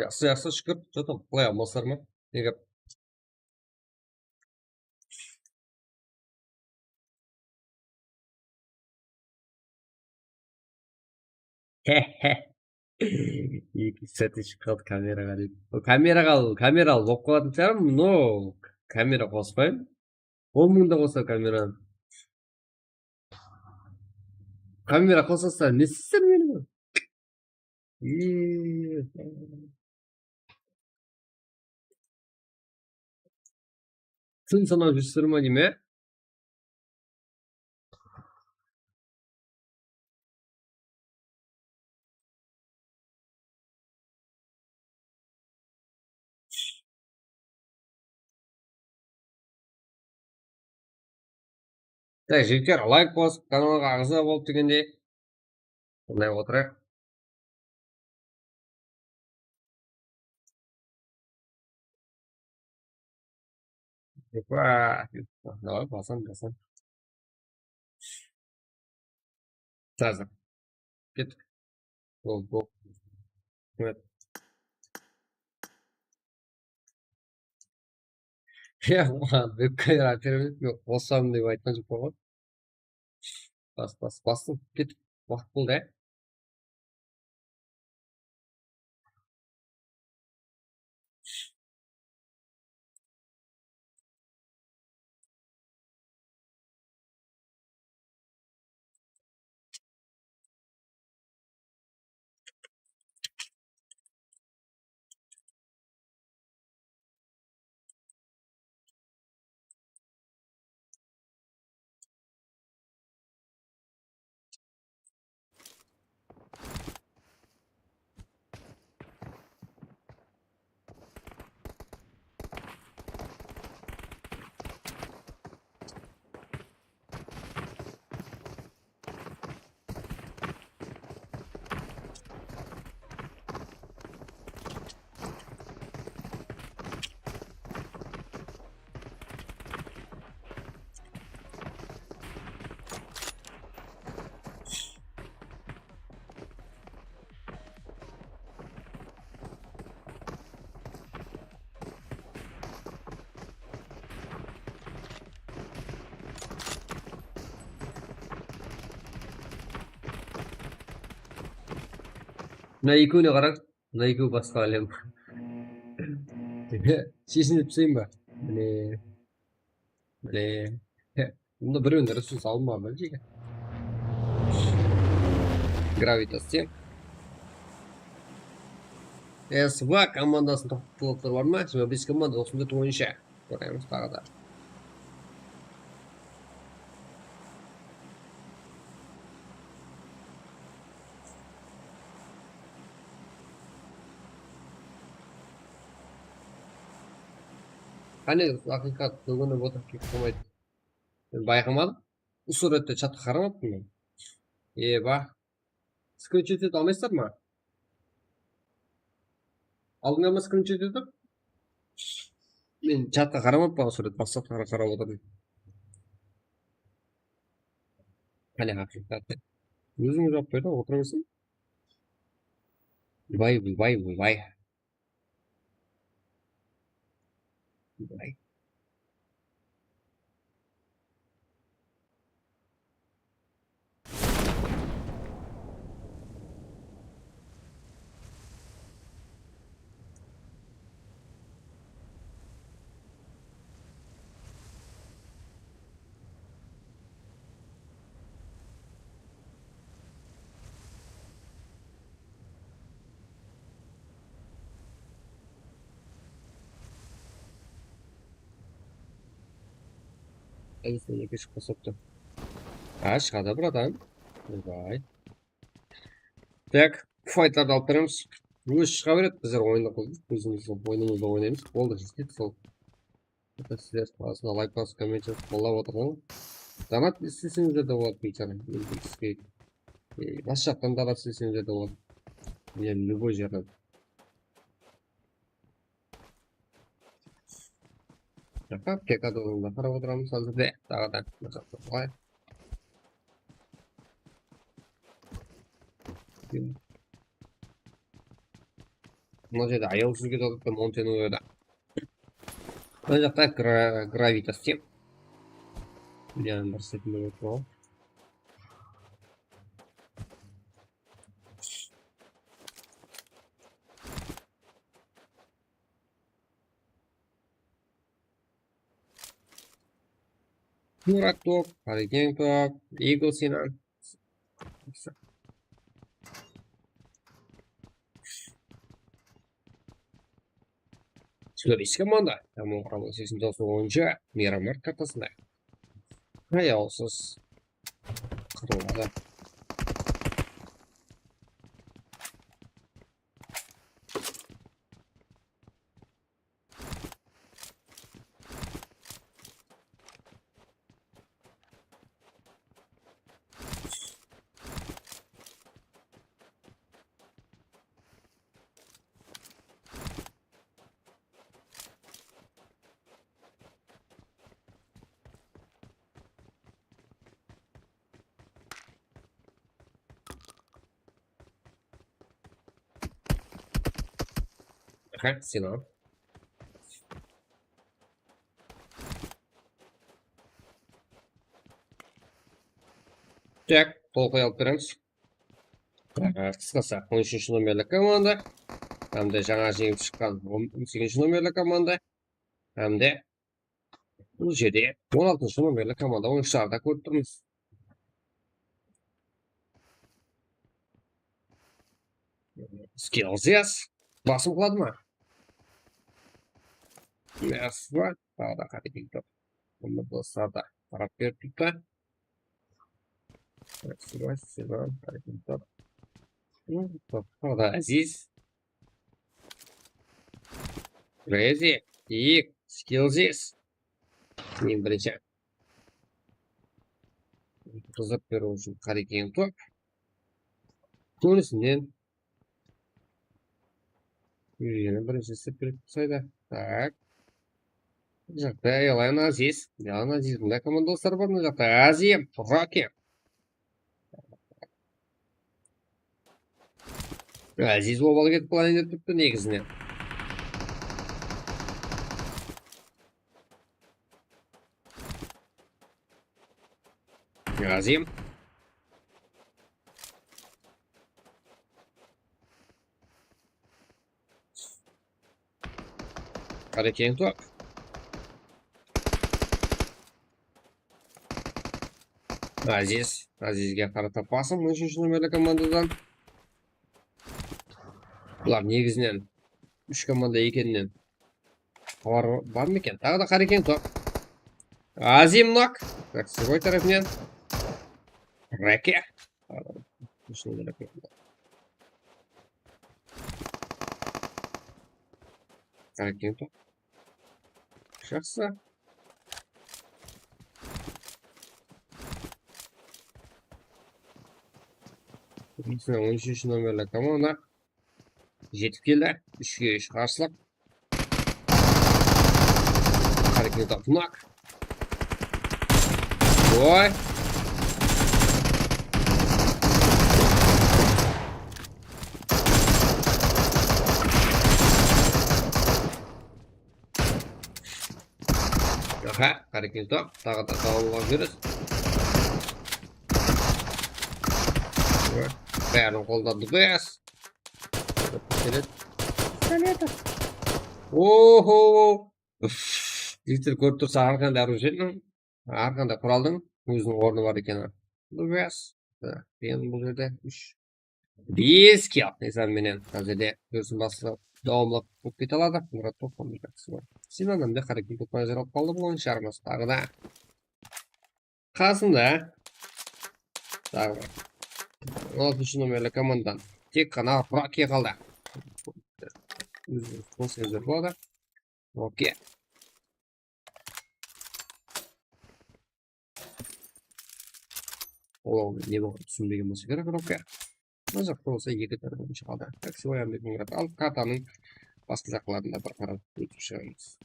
Jaqsı, jaqsı, shúkir. Что там, qılay almasızlar ma? Ne gáp? Eki sátte shıqqan kameraǵa deydi. O kameraǵa al, kamera al, bolıp qalatın shıǵar, no, kamera qospayın. On mıń da qosa kameranı. Kamera qosasızlar, ne isleysiz meni? Tın sanap júrsizler ma deymen? Tak, jigitler, layk basıp, kanalǵa aǵza bolıp degende. Bunday otırayıq. Epa, davay, basam, basam. Srazı. Kettik. Go, go. Evet. Ya, maǵan webkamera operatorit men qosam dep aytqan joq pa ǵoy. Bas, bas, bastım. Kettik. Waqıt boldı, ya. Mına ekewine qarań. Mına ekewi basqa álem. Sheshinip taslayın ba? Mine. Mine. Bunda birewinde resurs alınbaǵan ba jeke? Gravitas te. S V komandasın toqtatıp alatınlar bar ma? Jigirma bes komanda, toqsan tórt boyınsha. Ko'ramiz tag'ı da. Qáne, haqıyqat, kórinip otır, kep qılmaydı. Men bayqamadım. Usı rette chatqa qaramaptım men. Eba. Skrinshot etip almaysızlar ma? Aldıńlar ma skrinshot etip? Men chatqa qaramappan, surat maqsatqa qarap otırdım. Qáne, haqıyqat. Ózińiz jawap berdi, otıra berseń. Vay, vay, vay, vay. Vay. Elisine eki shıqpa soqtı. Ha, shıǵadı bir adam. Vay. Tak, faytlardı alıp beremiz. Ózi shıǵa beredi, bizler oyındı qıldıq, ózimiz oyınımızdı oynaymız. Boldı, jetik sol. Sizler arasında layk basıp, komment jazıp, qollap otırıń. Donat isteseńizler de boladı, biytara. Endi sizge, e, bas jaqtan donat isteseńizler de boladı. Yaǵnıy, любой jerden. Jaqqa P K da qarap otıramız házirde. Taǵı da bir jaqqa qoyayıq. Mına jerde ayawsız ketip atırıptı, Mountain Wayda. Mına jaqta gra-, Gravitas dep. Yaǵnıy bir sekund. Murat top, Qarekeń top, Eagle Sinan. Sizler eki komanda, Tamam Qurama seksen toǵız oyıncı, Meyramlar kartasında. Ayawsız. Qırılmadı. Aha, Sinan. Tak, tolqay alıp beremiz. Aa, qısqası, on úshinshi nomerli komanda. Hám de jańa jeńip shıqqan on segizinshi nomerli komanda. Hám de bul jerde on altınshı nomerli komanda oyınshıları da kórip turmız. Skills, yes. Basım qıladı ma? Yes, va. Taǵı da Qarekeń top. Bunda doslar da tarap berip turıptı. Yes, va, Sinan, Qarekeń top. Hı, top. Taǵı da Aziz. Crazy, Kiyik, Skillsiz. Eń birinshi. Qızıp beriw ushın Qarekeń top. Kóbisinen. Júrgeni birinshi islep beredi sayda. Tak. Mına jaqta Yalan Aziz. Yalan Azizdiń de komandalısları bar mına jaqta. Azim, Rocky. Aziz obalı ketip qalayın dep turıptı negizinen. Azim. Qarekeń top. Aziz. Azizge qarata pasım úshinshi nomerli komandadan. Bular negizinen úsh komanda ekeninen xabar bar ma eken? Taǵı da Qarekeń top. Azim nok. Raksibay tárepinen. Reke. Qarekeń top. Jaqsı. Bizden on úshinshi nomerli komanda jetip keldi. Úshke úsh qarshılıq. Qarekeń top, nok. Oy. Ha, qárekende, taǵı da dawamlap júresiz. Bárin qolda dubes. Pistolet. Oho! Uf, Viktor kórip tursa, hár qanday orujeniń, hár qanday quraldıń óziniń ornı bar ekeni. Dubes. Ha, endi bul jerde úsh. Bes kiyat nizam menen házirde júrisin baslı dawamlı bolıp kete aladı. Murat Topan. Sinan da qárekende topan jarap qaldı, bul oyınsharımız taǵı da. Qasında taǵı bir on altınshı nomerli komandadan tek ǵana Roki qaldı. Ózimiz qosıp boladı. Roki. Ol ne bolǵanın túsinbegen bolsa kerek, Roki. Mına jaqta bolsa eki dana oyınshı qaldı. Taksi oyamdı Al kartanıń basqa jaqlarında bir qarap ótip shıǵamız.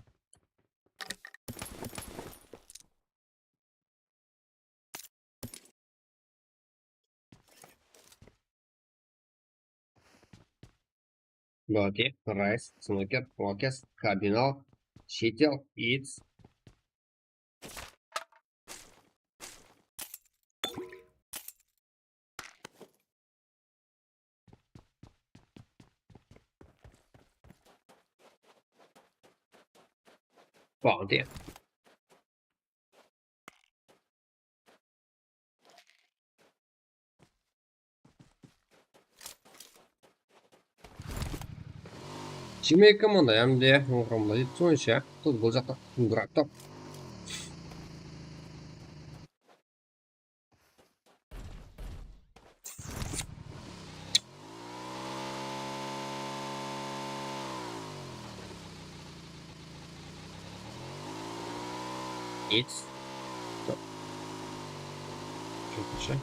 Loki, Rayz, Smoker, Rokes, Kardinal, Shetel, Iits. Bounty. Jigirma eki komanda, hám de oń quramında jetpis oyınshı. Sol bul jaqta Draktor. Iits. Jokshı.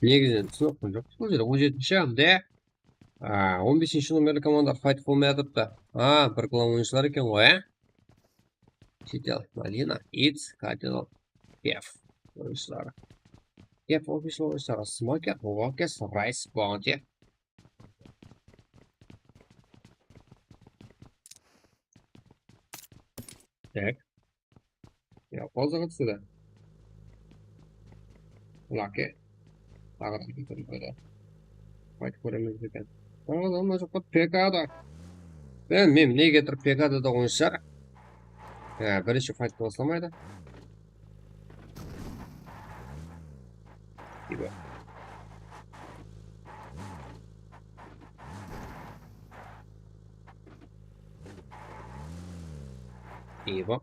Negizinen túsinip atqan joqpız. Bul jerde on jetinshi hám de, a, on besinshi nomerli komanda fayt qılmay atırıptı. A, bir klan oyınshılar eken ǵoy, á? Shetel, Malina, Iits, Kardinal, Kef oyınshıları. Kef official oyınshıları, Smoker, Rokes, Rayz, Bounty. Tak. Ya, pauzaǵa túsedi. Laki. Taǵı da bir qoydı. Qaytıp kóremiz eken. Taǵı da mına jaqta P K da. Ben, men nege turıp P K da da oyınsızlar. Ya, birinshi fayttı baslamaydı. Gibi. Gibi.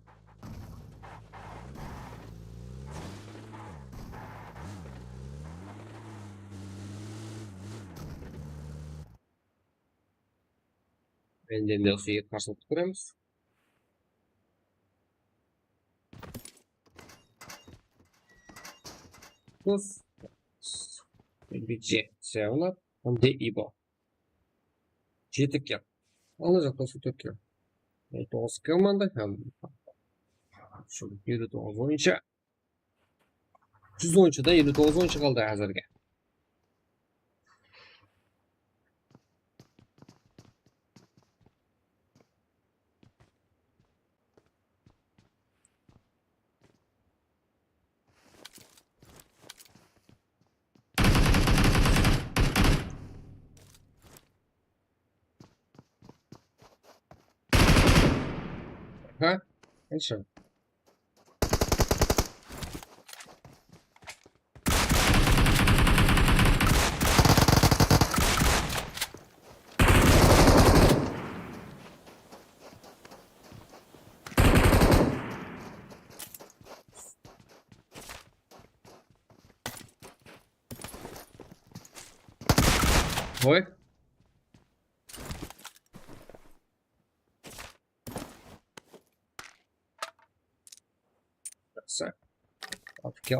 Endi, endi usı eki qarsılıqtı kóremiz. Plus B J Seven Up, hám de Ibo. Jeti kill. Ana jaqta usı tórt kill. On toǵız kill manda hám şu elliw toǵız oyınshı. Júz oyınshidan elliw toǵız oyınshı qaldı házirge. Ha? Headshot. Oy. Jaqsı. Altı kill.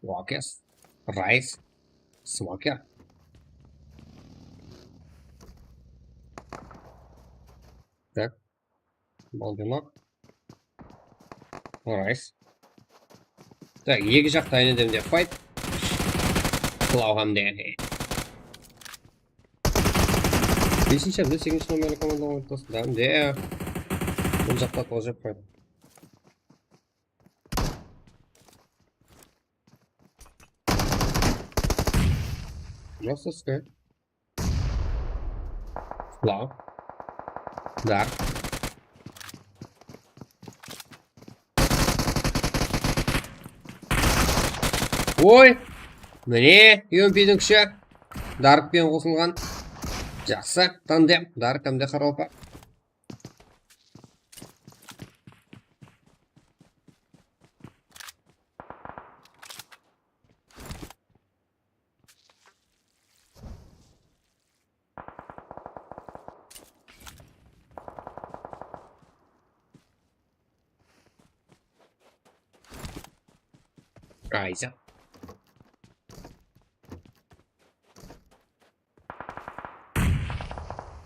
Walkers. Rice. Smoker. Tak. Boldı nok. Rice. Tak, eki jaqta áne demde fight. Klaw hám de. Besinshi hám de segizinshi nomerli komanda oynatıp turıpsız. Hám de. Bul jaqta тоже fight. Просто скай. Klaw. Dark. Oy! Mine, UMPdiń kúshi. Dark penen qosılǵan. Jaqsı, tandem. Dark hám de qaraqalpaq. Ayza.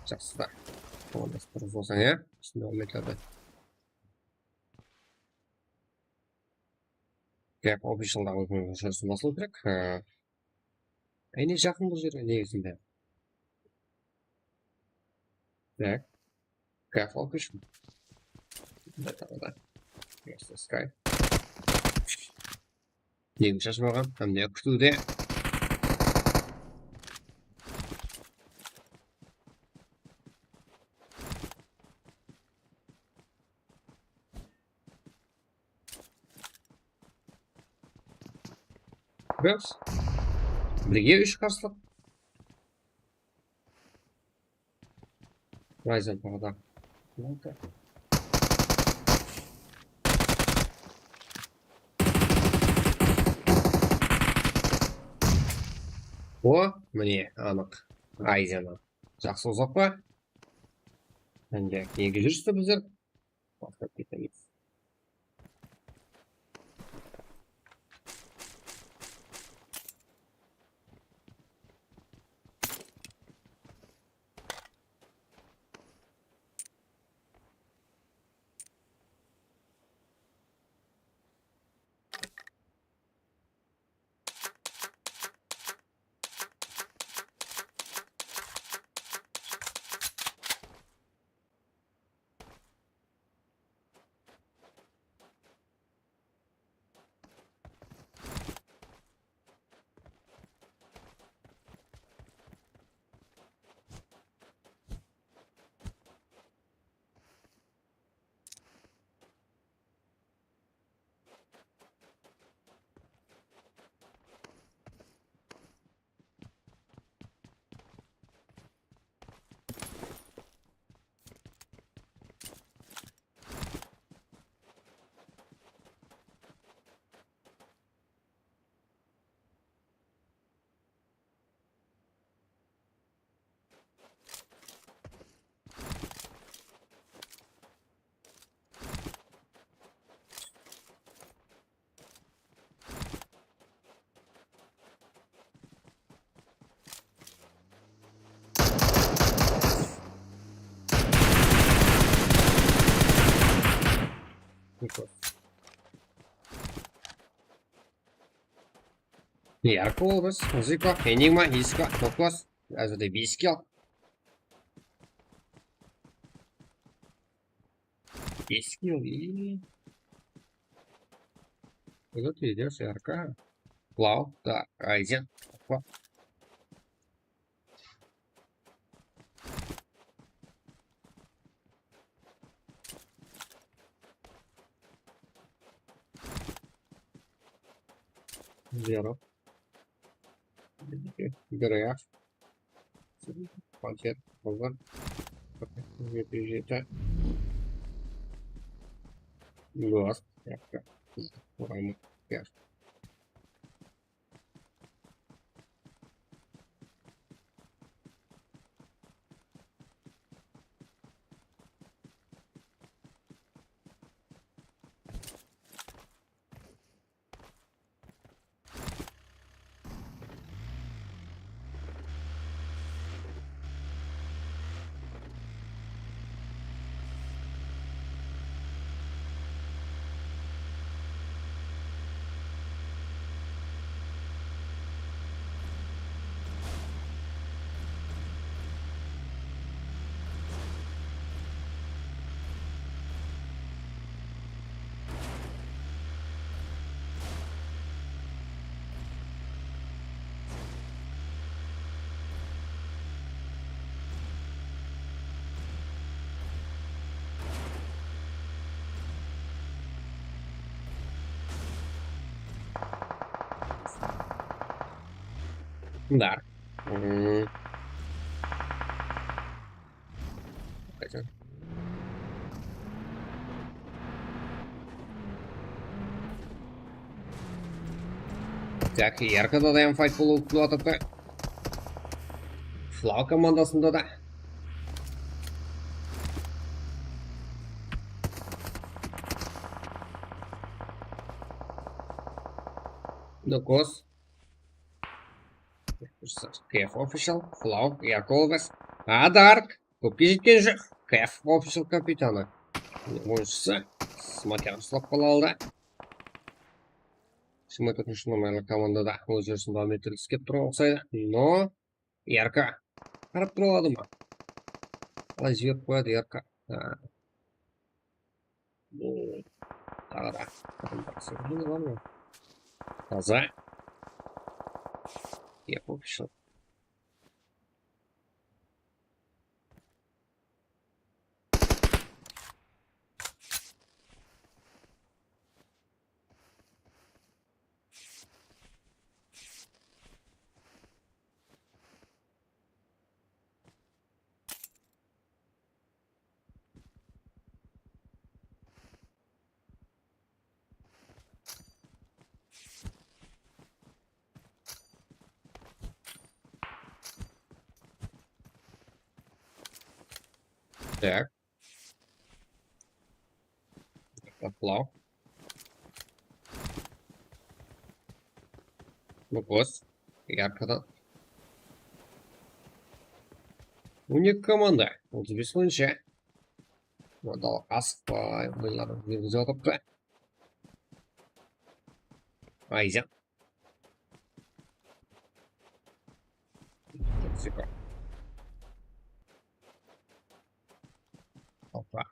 Jaqsı da. Onda durıs bolsań, ya? Isinde on metrde. Gap officialda óziniń jumısı basılıw kerek. Ha. Áyne jaqın bul jerge negizinde. Tak. Gap official. Mında taǵı da. Просто скай. Negi shashıp alǵan? Hám ne kútiwde? Kóremiz. Birge úsh qarsılıq. Ryzen taǵı da. O, mine, anıq. Ryzen. Jaqsı, uzaq pa? Endi nege júrsiz bizler? Bastap ketemiz. Yarko, Obas, Ziko, Enigma, Isko, Tokos. Házirde bes kill. Bes kill, i. Buda tezden S R K. Klaw, da, Ryzen. Hoppa. Zero. Garaj. Panter. Bozar. Jeti jeti. Glas. Yaptı. Uranı. Gel. Dar. Hmm. Qaytan. Tak, Yarkada da hám fayt bolıp kútip atırdı. Flau komandasında da. Nukos. Kef Official, Flau, Yarka Olgas. Adark. Kópke jetken joq. Kef Official kapitanı. Oyınshısı. Smoker uslap qala aldı. Jigirma tórtinshi nomerli komandada óz júrisin dawam ettirgisi kelip turǵan uqsaydı. No, Yarka. Qarap tura aladı ma? Qalay jiberip qoyadı Yarka? Ha. Bul taǵı da. Taza. Kef Official. Tak. Baqlaw. Nukos. Yarkadan. On eki komanda. Otız bes oyıncı. Mında asıqpay oyınlardı júrgizip atırıptı. Ayzan. Toksiko. Opa.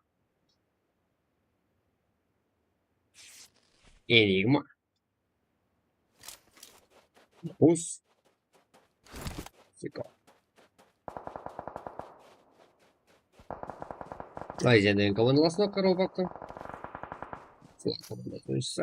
Enigma. Bus. Toksiko. Ayzan degen komandalasın atqarıp atırıptı. Sol komandasın oyınshısı.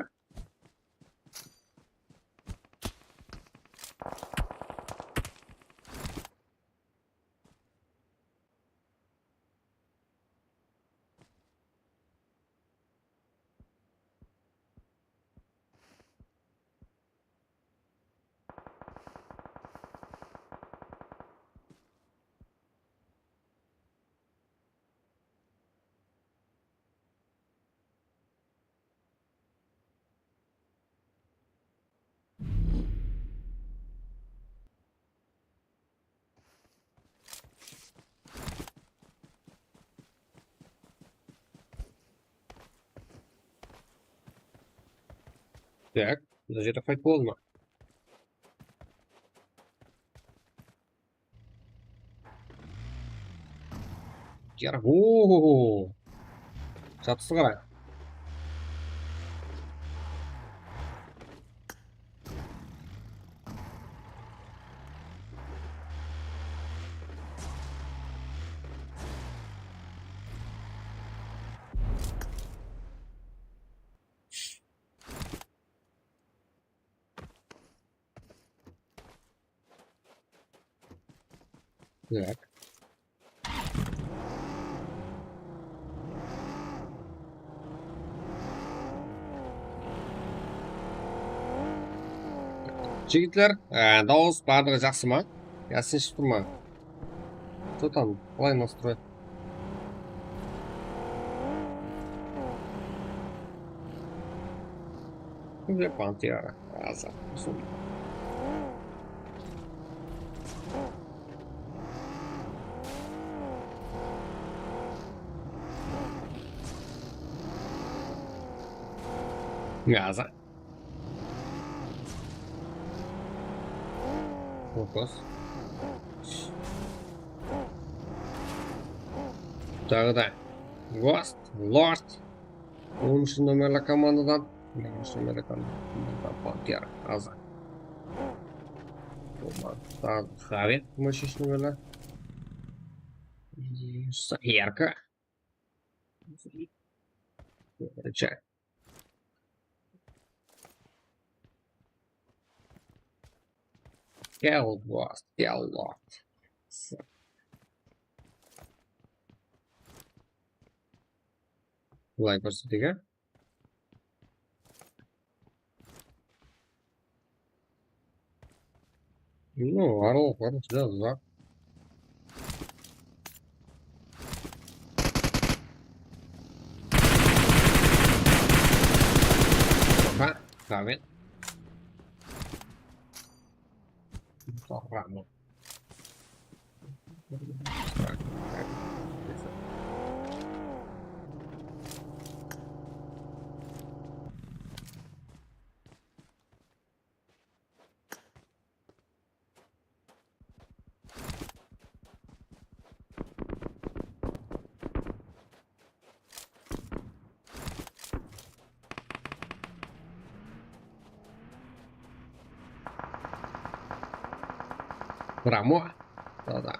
Tak, mına jerde fayt boldı ma? Yar-, ooo! Jatsı qaray. Tak. Jigitler, e, dawıs barlıǵı jaqsı ma? Ya, tinısh turma. Что там? Qalay nastroy? Уже пантера. Аза. Аза. Fokus. Taǵı da. Ghost Lord. Onınshı nomerli komandadan. Onınshı nomerli komandadan Pantera. Azı. Taǵı Xaven. On úshinshi nomerli. Yarka. Birinshi. Gel, Lost, gel, Lost. Bılay kórseteyik, á? Ну, aralıq bar, juda uzaq. Aha, tabe. Toqırama. Прямо. Да-да.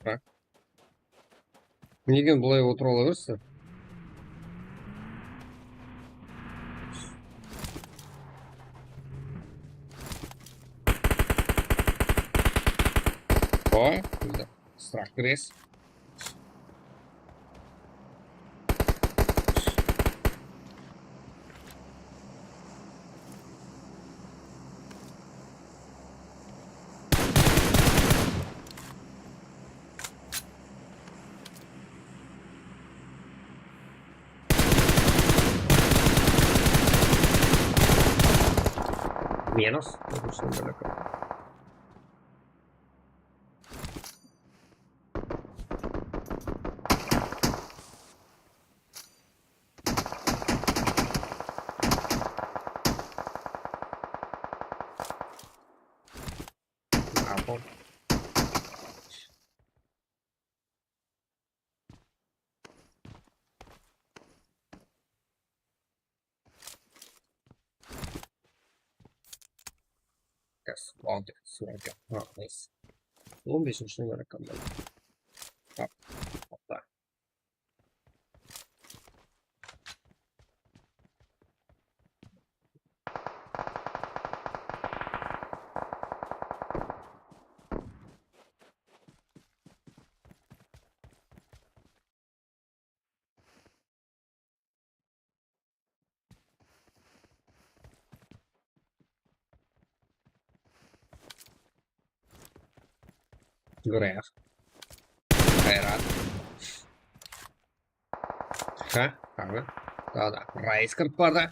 Так. Negen bılay otıra ala bersin? Oy, bizde strah kres. Minus. Yes, on bes, on bes. Ha, nice. On besinshi nomer komanda. Hop, hoppa. Graf. Qayrat. Ha, taǵı. Taǵı da Rais kirip bardı.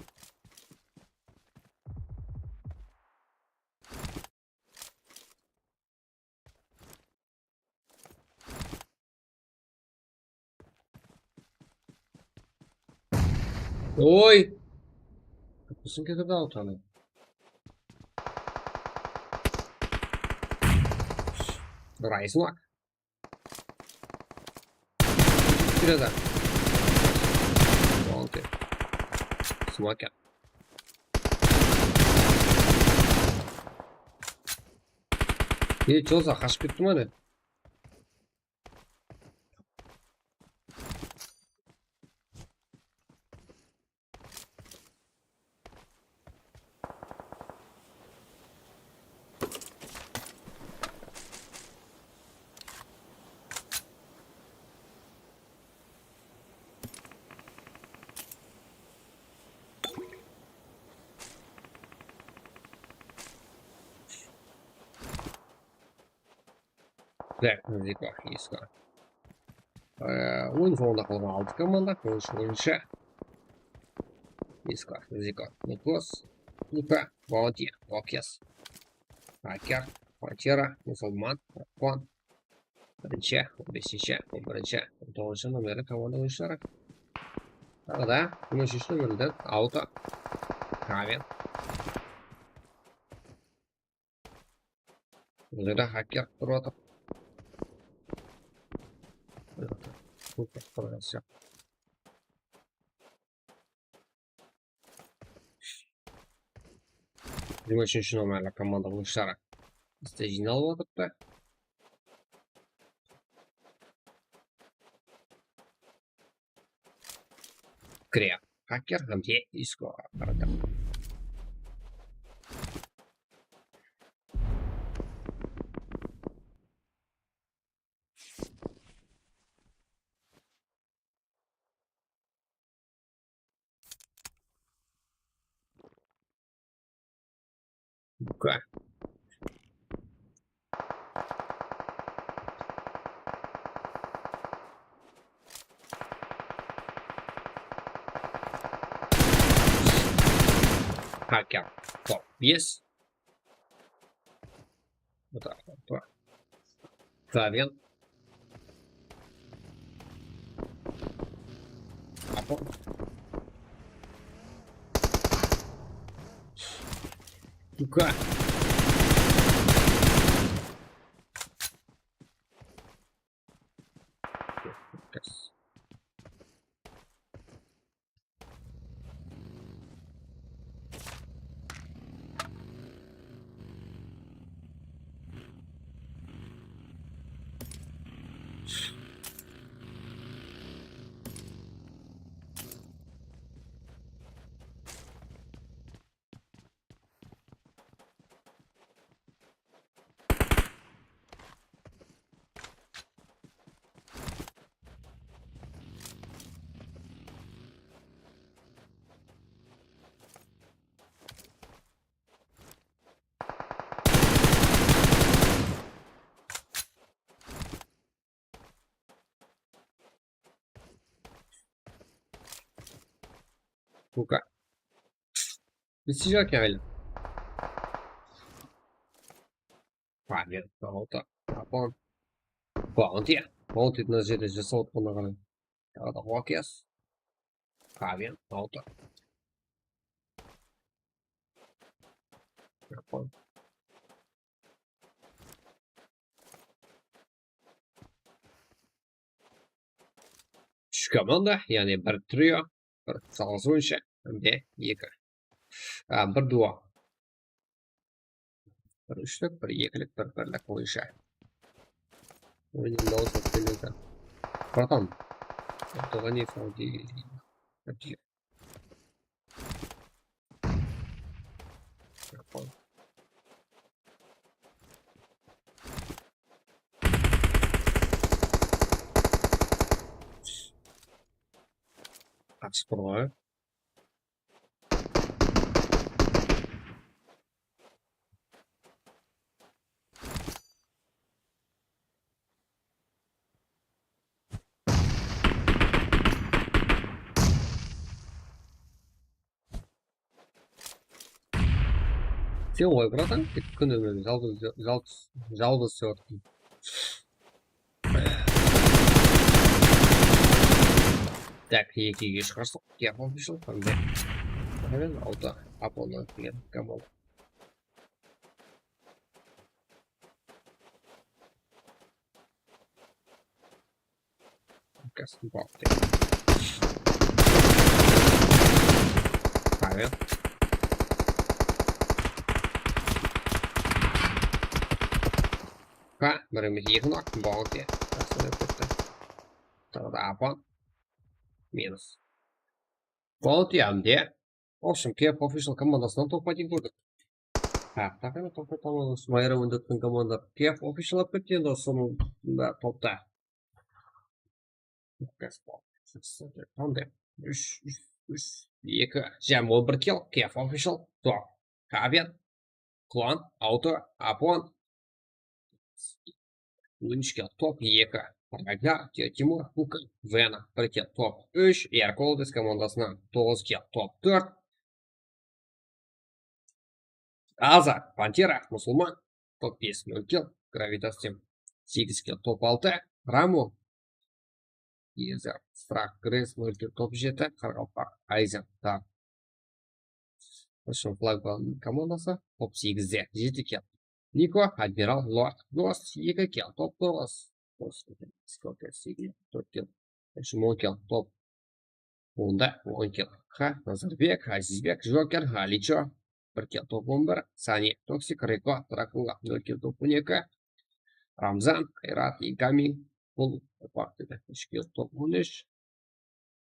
Oy! Qapısın ketirdi altı. Rais ma? Kiredi. Okey. Smoker. E, Joza qashıp ketti ma ne? Так, Ziko, Isko. Ee, oyın sońında qalǵan altı komanda, kórinis boyınsha. Isko, Ziko, Nikos, Luka, Volontiya, Okes, Aker, Pantera, Musulman, Rakon. Birinshi, on besinshi, on birinshi, on toǵızınshı nomerli komanda oyınshıları. Taǵı da on úshinshi nomerden Auto, Kaven. Bunda da hacker turıp atır. Bul qırılǵan sıyaqlı. Jigirma úshinshi nomerli komanda oyınshıları bizde jıynalıp atırıptı. Krep, Hacker hám de Isko. Buka. Hacker. Top bes. Oda, oda. Fabian. Apo. Tuka. Yes. Tuka. Bitti, Joker. Fabian, Nauta, Japon. Bounty. Bounty mına jerde jasap atqanına qarań. Taǵı da Rockets. Fabian, Nauta. Japon. Úsh komanda, yaǵnıy bir trio, bir jalǵız oyınshı, hám de eki. A, bir duo. Bir úshlik, bir ekilik, bir birlik oyınshı. Oyınnıń dawısı keledi. Bratan. Abdulǵaniyev, Avdiy. Abdiy. Qatısıp tur ǵoy. Sen ǵoy, bratan, tip kúni menen jalǵız, jalǵız, jalǵız islep atırsań. Tak, ekige shıǵarsaq, Kef Official hám de. Hemen Nauta, Apollo degen komanda. Kasım baktı. Hayır. Ha, bir emes, eki nak, Bounty. Kasım ketti. Taǵı da Apan. Minus. Bounty hám de. Olsın, Kef Official komandasınan top aytıp kórdik. Ha, taqana top aytamız. Mayra óndetten komanda Kef Official alıp ketti endi sonıń da topta. Qanday? Úsh, úsh, úsh, eki. Jam on bir kill, Kef Official, top. Kavian, Klan, Auto, Apon. On úsh kill, top eki. Ragnar, Ti-, Timur, Puka, Vena, bir kill, top úsh. Erkoldes komandasınan toǵız kill, top tórt. Aza, Pantera, Musulman, top bes, nol kill, Gravitas Team, segiz kill, top altı, Ramu, Ezer, Strak, Gres, nol kill, top jeti, Qaraqalpaq, Ayzen, Dark. Russian Flag komandası, top segizde, jeti kill. Niko, Admiral, Lord, Ghost, eki kill, top toǵız. Ghost, Scorpion, segiz, tórt kill. Shimon kill, top onda, on kill. Ha, Nazarbek, Azizbek, Joker, Halicho, bir kill, top on bir, Sani, Toxic, Reko, Drakula, nol kill, top on eki, Ramzan, Kayrat, Igami, Bul, Park dedi, úsh kill, top on úsh.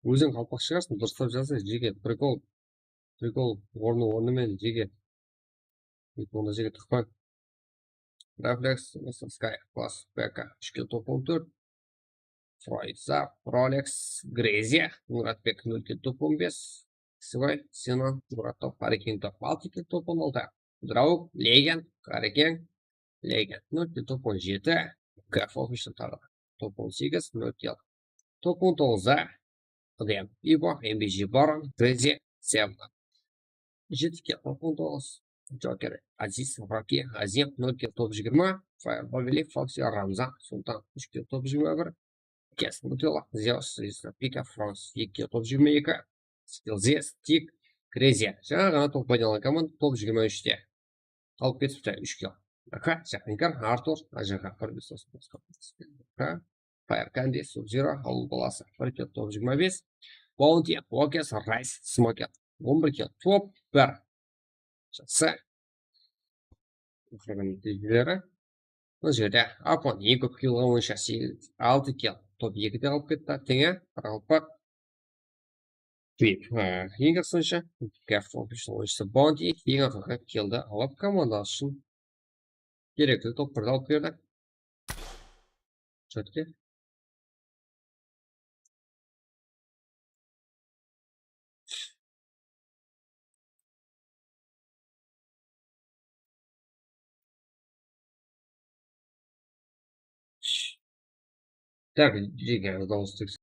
Óziń qalpaq shıǵarsıń, durıslap jazıń, jeke, prikol. Prikol, ornı, ornı menen, jeke. Onda jeke tıqpań. Refleks, Sky, Klass, B K, úsh kill top on tórt. Froyza, Rolex, Grezia, Muratbek, nol kill top on bes. Sivay, Sinan, Muratov, Harekeń top altı kill top on altı. Draug, Legend, Harekeń, Legend, nol kill top on jeti. Gaf Official taǵı top on segiz, nol kill. Top on toǵız, Adem, Ibo, M B G Baron, Grezia, Sevna. Jeti kill top on toǵız. Joker, Aziz, Rocky, Azim, nol kill top jigirma. Fire, Babili, Foxy, Ramzan, Sultan, úsh kill top jigirma bir. Kes, Nutella, Zeus, Isla, Pika, Frans, eki kill top jigirma eki. Skill, Zes, Tik, Grezia. Jańa ǵana top oynalǵan komanda top jigirma úshte. Alıp ketipti úsh kill. Aka, Jaxninkar, Artur, Ajaka, bir bes basqa. Aka, Fire Kandi, Sub-Zero, Awıl balası, bir kill top jigirma bes. Bounty, Okes, Rice, Smoker, on bir kill top bir. Jaqsı. Netijeleri. Mına jerde Apon eń kóp kill alǵan oyınshı, segiz, altı kill, top ekide qalıp ketti. Teńe, Qaraqalpaq. Vip, e, eń jaqsı oyınshı. Gaf Official oyınshısı Bounty, eń aqırǵı killdi alıp, komandası ushın kerekli top birdi alıp berdi. Chetke. Так, jeke, dawıs tırsın.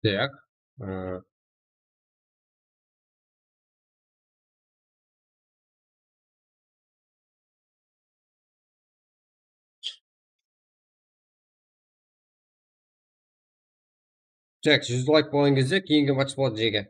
Так. Э, Так, júz layk bolǵan gezde keyingi match boladı, jeke.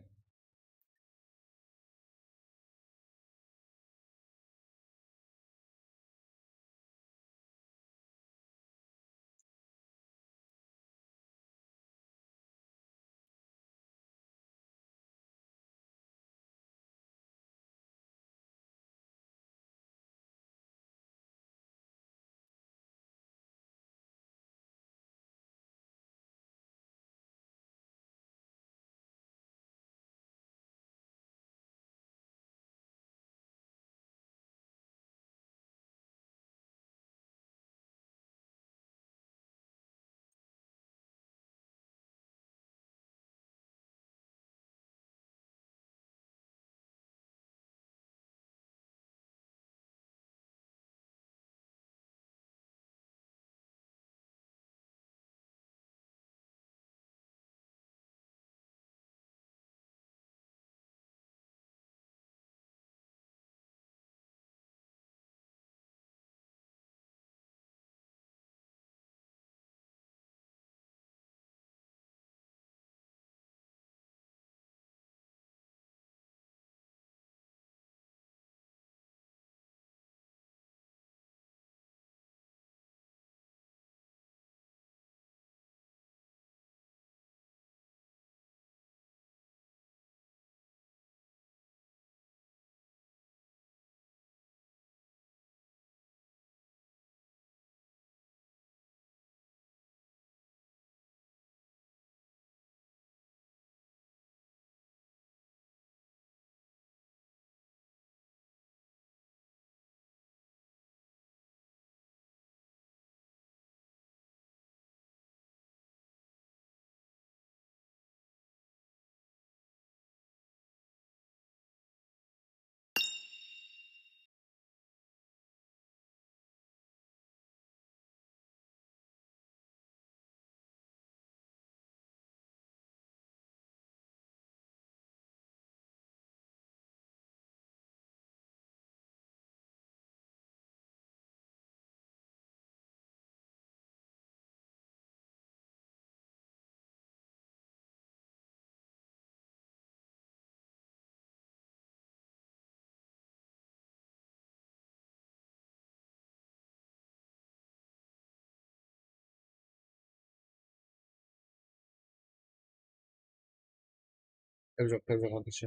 Gáp joq, gáp joq, Arkash.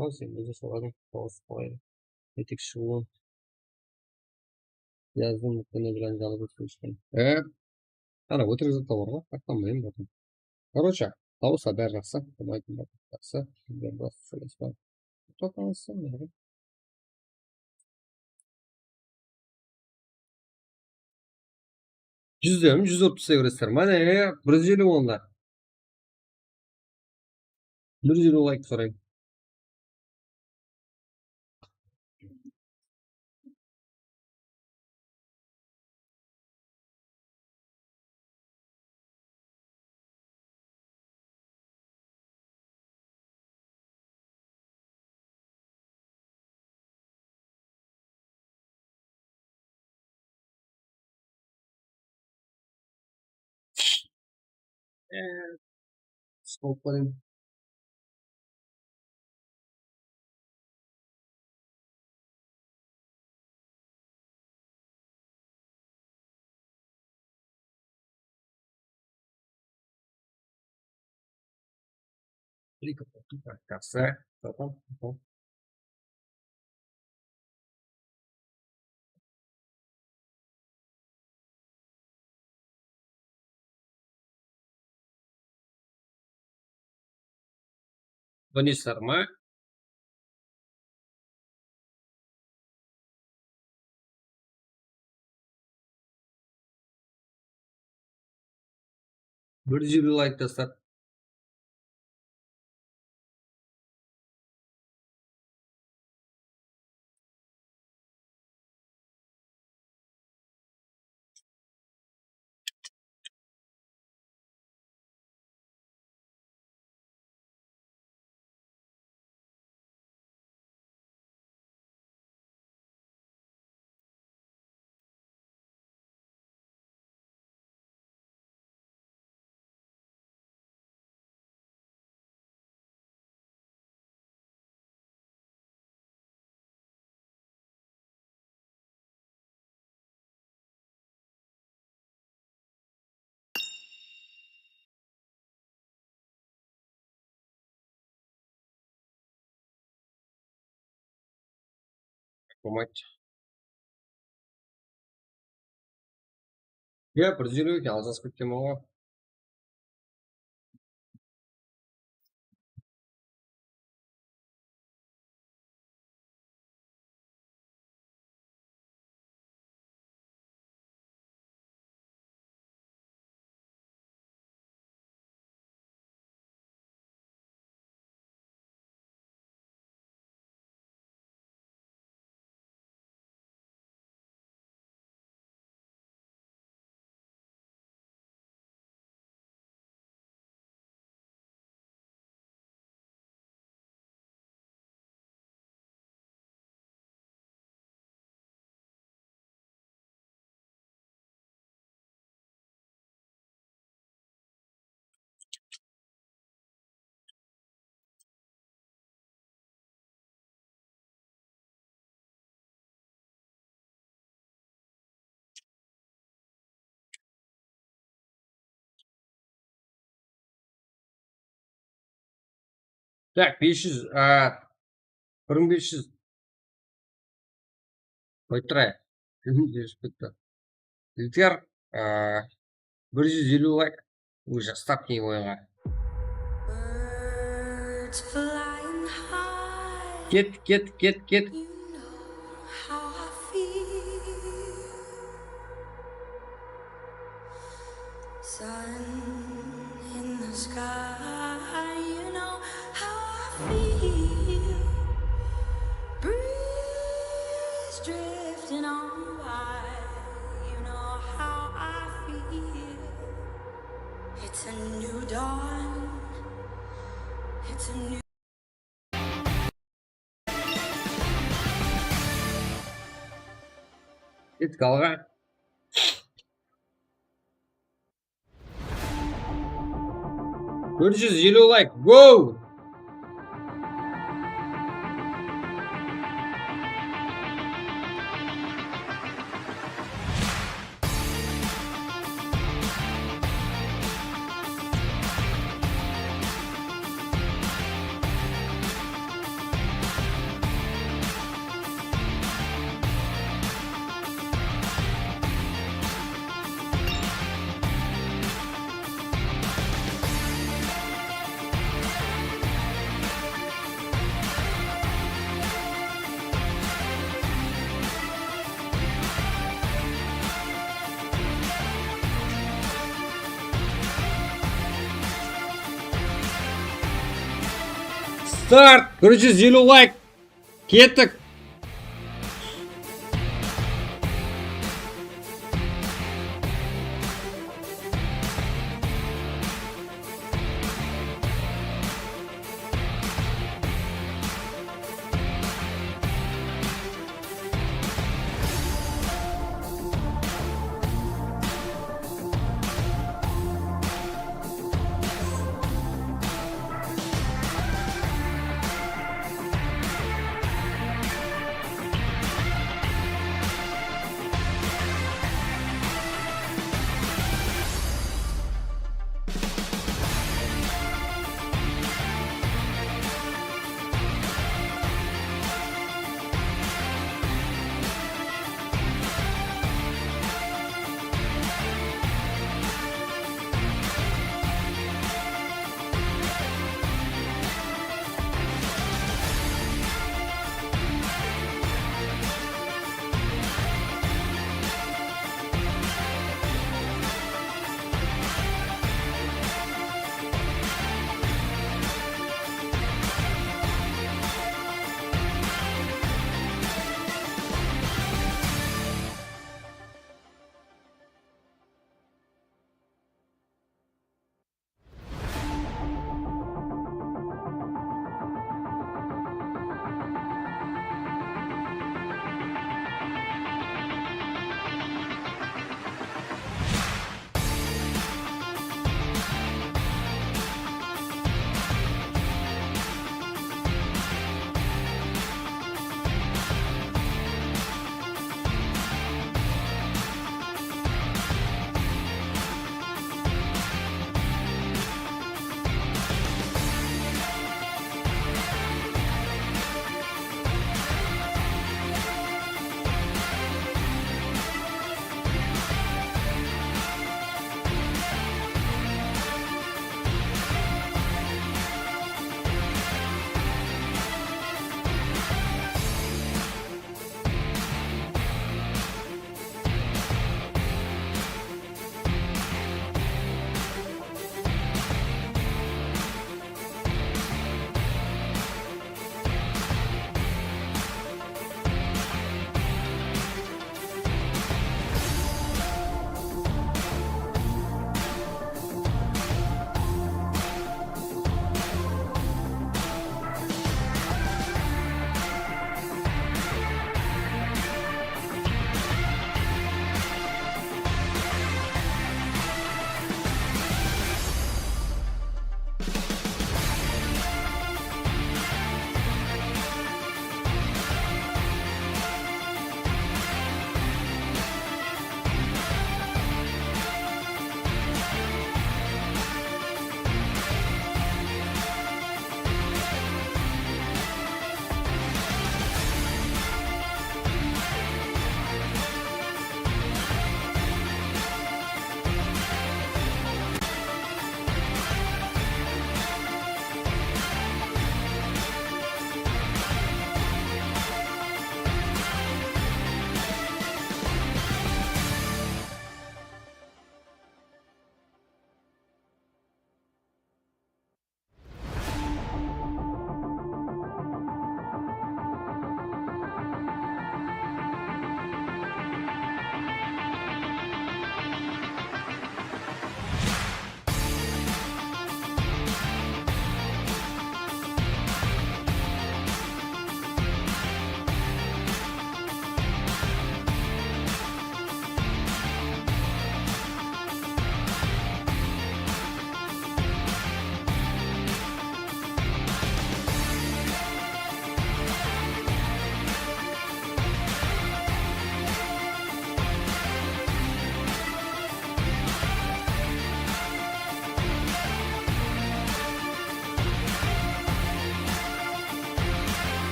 Al, sen bize soradıń, tawısıp qoyayıq. Etik shıǵıwı. Yazdım, mıqtını bilen jalıp ótken. E, ana, ótirik zatlar bar ǵoy, aqlanbayın bákin. Короче, tawıs, bári jaqsı, unaytın bákin, jaqsı. Bizden biraz sóylesip al. Toqtańızsın, ne? Júzden júz otız segiresizler. Mine, bir júz eliw onda. Bir júz eliw layk sorayman. Ee, stop qoyayım. Jaqsı. Bunı sarma. Bir júz eliw layk taslap. Qoymaydı. Ya, bir júz eliw eken, aljasıp ketkenmen ǵoy. Tak, bes júz, a, bir mıń bes júz. Qoyıp turayıq. Júz ketti. Ilter, a, bir júz eliw layk. Уже stavka qoyǵan. Ket, ket, ket, ket. Sun in the sky, you know how I feel. Breeze drifting on by, you know how I feel. It's a new dawn. It's a new Kettik alǵa. Bir júz eliw layk, go! Start! Bir júz eliw layk. Kettik!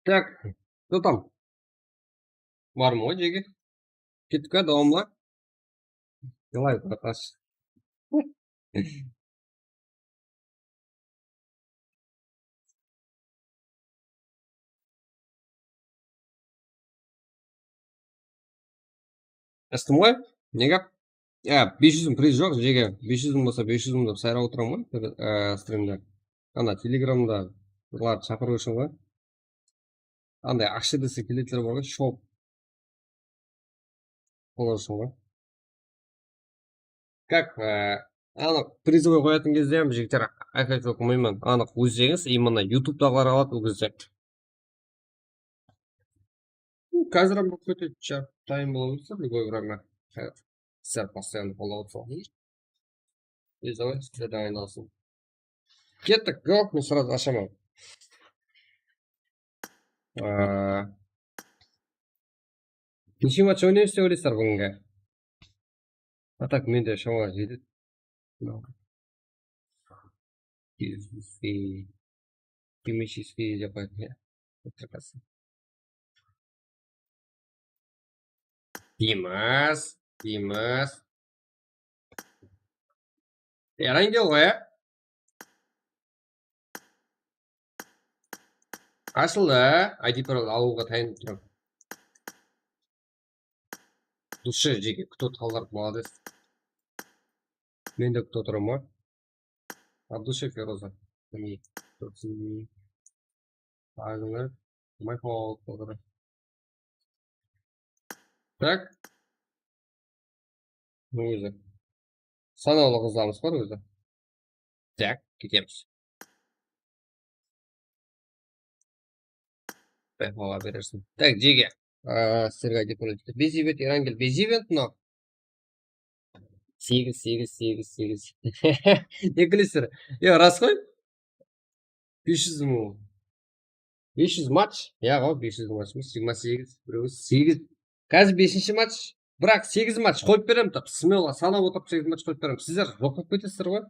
Так, что там? Barmı ǵoy, jege? Kettik pe, dawamla? Давай, браташ. Astım ǵoy, ne gáp? Ya, bes júz mıń priz joq, jege. Bes júz mıń bolsa, bes júz mıń dep sayrap otıraman ǵoy, e, strimde. Ana, telegramda bulardı shaqırıw ushın ǵoy. Anday aqsha dese keletular bar ǵoy, shop. Olar ushın ǵoy. Как, e, anıq prizovoy qoyatın gezde hám jigitler ayqay qılmayman. Anıq ózleńiz, именно YouTube-daǵılar aladı ol gezde. Házir hám bolıp ketedi, dayın bola bersin, любой время. Sizler постоянно qollap otırsańız. Biz de sizlerden ayналsın. Kettik, go, men сразу ashaman. Aa, Neshe match oynaymız dep oylaysızlar búgingi? А так, mende shama jetedi. Химический, химический dep qoyayıq, ya. Dimas, Dimas. Erangel ǵoy, ya. Ashıldı. I D Pro alıwǵa tayınıp turaman. Dusha, jege, кто-то qaldırt, молодец. Men de kútip otırman ǵoy. Abdusha, Feruza. Mine, tursin. Aǵılar. Michael, Feruza. Так. Ózi. Sanawlı qızlarımız bar ózi. Так, ketemiz. Pehmaǵa berersiń. Так, jege. Aa, sizlerge aytıp qoyayın. Bezivent, Erangel, Bezivent mınaw. Segiz, segiz, segiz, segiz. Ne kúleysizler? Yo, ras ǵoy. Bes júz mıń. Bes júz match. Ya, ǵo, bes júz match emes, jigirma segiz, birewi segiz. Házir besinshi match. Biraq segiz match qoyıp berem, так, смело sanap otırıp segiz match qoyıp berem. Sizler joq bolıp ketesizler ǵoy.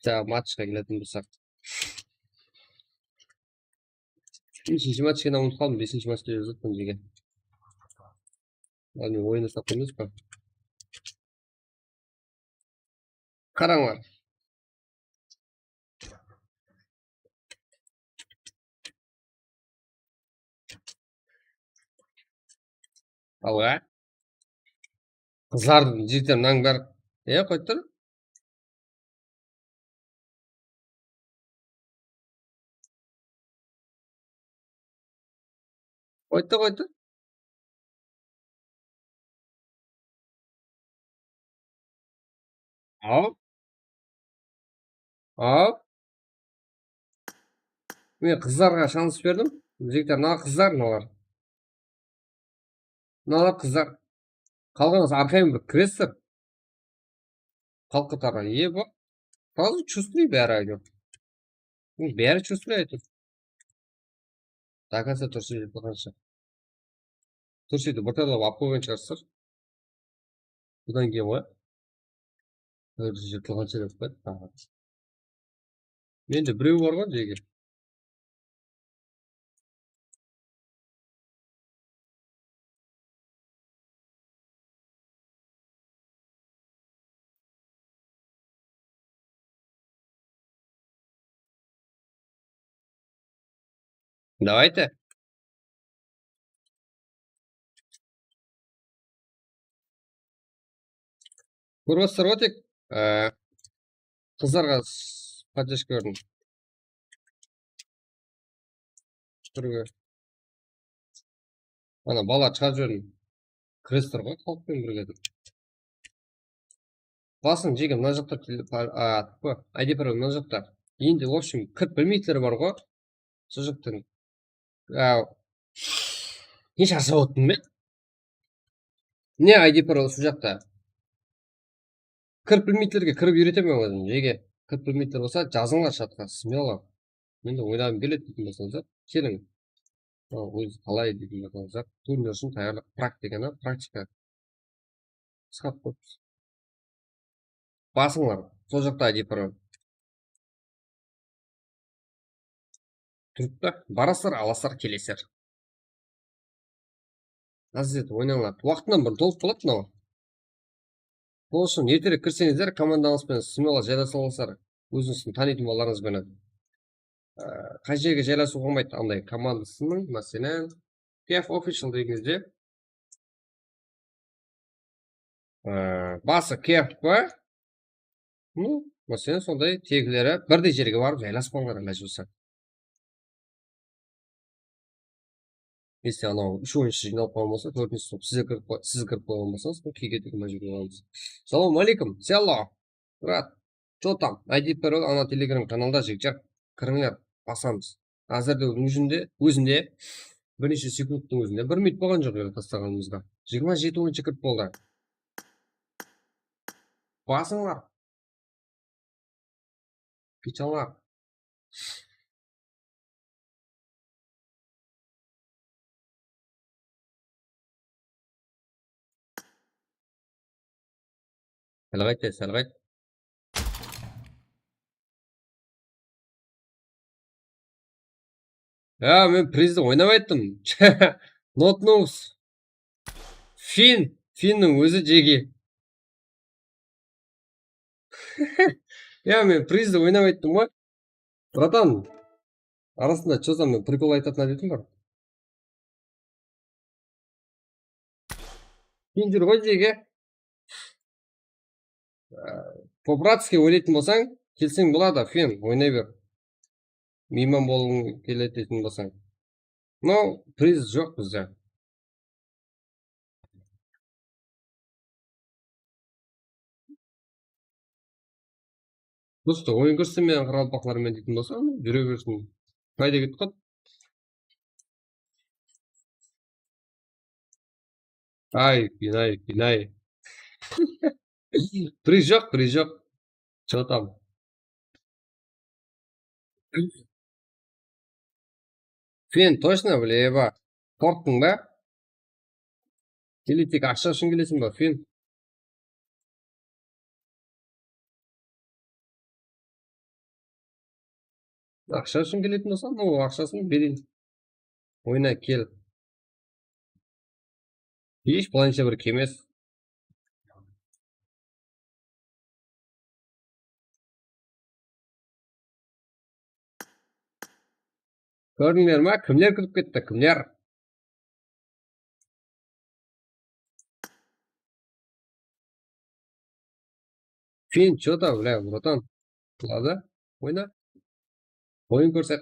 Taǵı matchqa keletin bolsaq. Besinshi match ekenen umıtıp qaldım, besinshi matchta jazıppan jege. Al, men oyın uslap qoymayız ba? Qarańlar. Alǵa. Qızlardıń jigitler mınań bári. E, qoyıp tur. Qoydı, qoydı. Al. Al. Mine, qızlarǵa shans berdim. Jigitler, mına qızlar, mınalar. Mınalar qızlar. Qalǵanıńız arqayın bir kiresizler. Xalıq qatarına iye baq. Srazı чувствуй bári, áytewir. Bári чувствуй, áytewir. До конца tursiy jırtılǵansha. Tursiydi bir tayarlap alıp qoyǵan shıǵarsızlar. Budan keyin ǵoy. Tursiy jırtılǵansha dep qoydı. Aha. Mende birew bar ǵoy, jege. Давайте. Kórip atırsızlar ǵoy, tek, e, qızlarǵa s-, поддержка berdim. Túrge. Ana, bala shıǵarıp jiberdim. Kiresizler ǵoy, xalıqpen birge dep. Basın, jege, mına jaqta, a, I D Pro mına jaqta. Endi, в общем, kirip bilmeydiler bar ǵoy. Sol jaqtan. Aw. Ne, sharshap ottım men. Ne, I D Pro usı jaqta. Kirip bilmeydilerge kirip úyretemen ózim, jege. Kirip bilmeydiler bolsa, jazıńlar chatqa, смело. Men de oynaǵım keledi deytuǵın bolsańızlar, keliń. Ózi qalay deytuǵın bolsańızlar. Turnir ushın tayarlıq, praktikana, praktika. Qısqartıp qoyıppız. Basıńlar, sol jaqta I D Pro. turıptı. Barasızlar, alasızlar, kelesizler. Házir oynańlar. Waqtınan burın tolıp qaladı mınaw. Sol ushın erterek kirseńizler, komandańız benen smeloǵa jaylasa alasızlar. Ózińizdiń tanıytın balalarıńız benen. Á, qay jerge jaylasıw bolmaydı, anday komandasınıń, máselen, Kef Official degińizde, á, bası Kef pa? Ну, máselen, sonday tegleri birdey jerge barıp jaylasıp alıńlar, ilajı bolsa. Если anaw úsh oyınshı jıynalıp qalǵan bolsa, tórtinshi top sizler kirip qoy-, siz kirip qoyǵan bolsańız, bul kiyge májbúr bolamız. Salawma aleykum, Sello. Brat, что там? Aytıp berip, ana Telegram kanalda jigitler, kirińler, basamız. Házirde ózinde, ózinde bir neshe sekundtıń ózinde, bir minut bolǵan joq ele taslaǵanımızǵa. Jigirma jeti oyınshı kirip boldı. Basıńlar. Pichalar. Sál qayt, sál qayt. Ya, men prizdi oynap ayttım. Not news. Fin, Finniń ózi jege. Ya, men prizdi oynap ayttım ǵoy. Bratan, arasında что за men prikol aytatın ádetim bar. Fin júr ǵoy jege. Po-bratskiy oynaytın bolsań, kelseń boladı, Fin, oynay ber. Miyman bolǵıń keledi deytin bolsań. No, priz joq bizde. Просто oyın kórsem menen qaraqalpaqlarmen deytin bolsa, júre bersin. Qayda ketip qaldı? Ay, Pinay, Pinay. Priz joq, priz joq. Что там? Fin, точно влево. Qorqtıń ba? Или tek aqsha ushın kelesiń ba, Fin? Aqsha ushın keletin bolsań, o aqshasın bereyin. Oyna, kel. Hesh, bılayınsha bir kem emes. Kórdińler ma? Kimler kirip ketti? Kimler? Fin, что там, бля, братан? Qıladı. Oyna. Oyın kórset.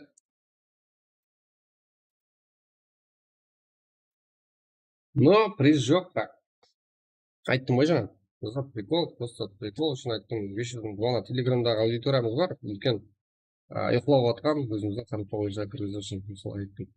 No, priz joq, так. Ayttım ǵoy jańa. Просто прикол, просто прикол ushın ayttım. Bes júz mıń, bul ana Telegramdaǵı auditoriyamız bar, úlken. A, uyıqlap atqan, ózimizdiń qaraqalpaq oyınsha kirgizib ushın, sol ayttım.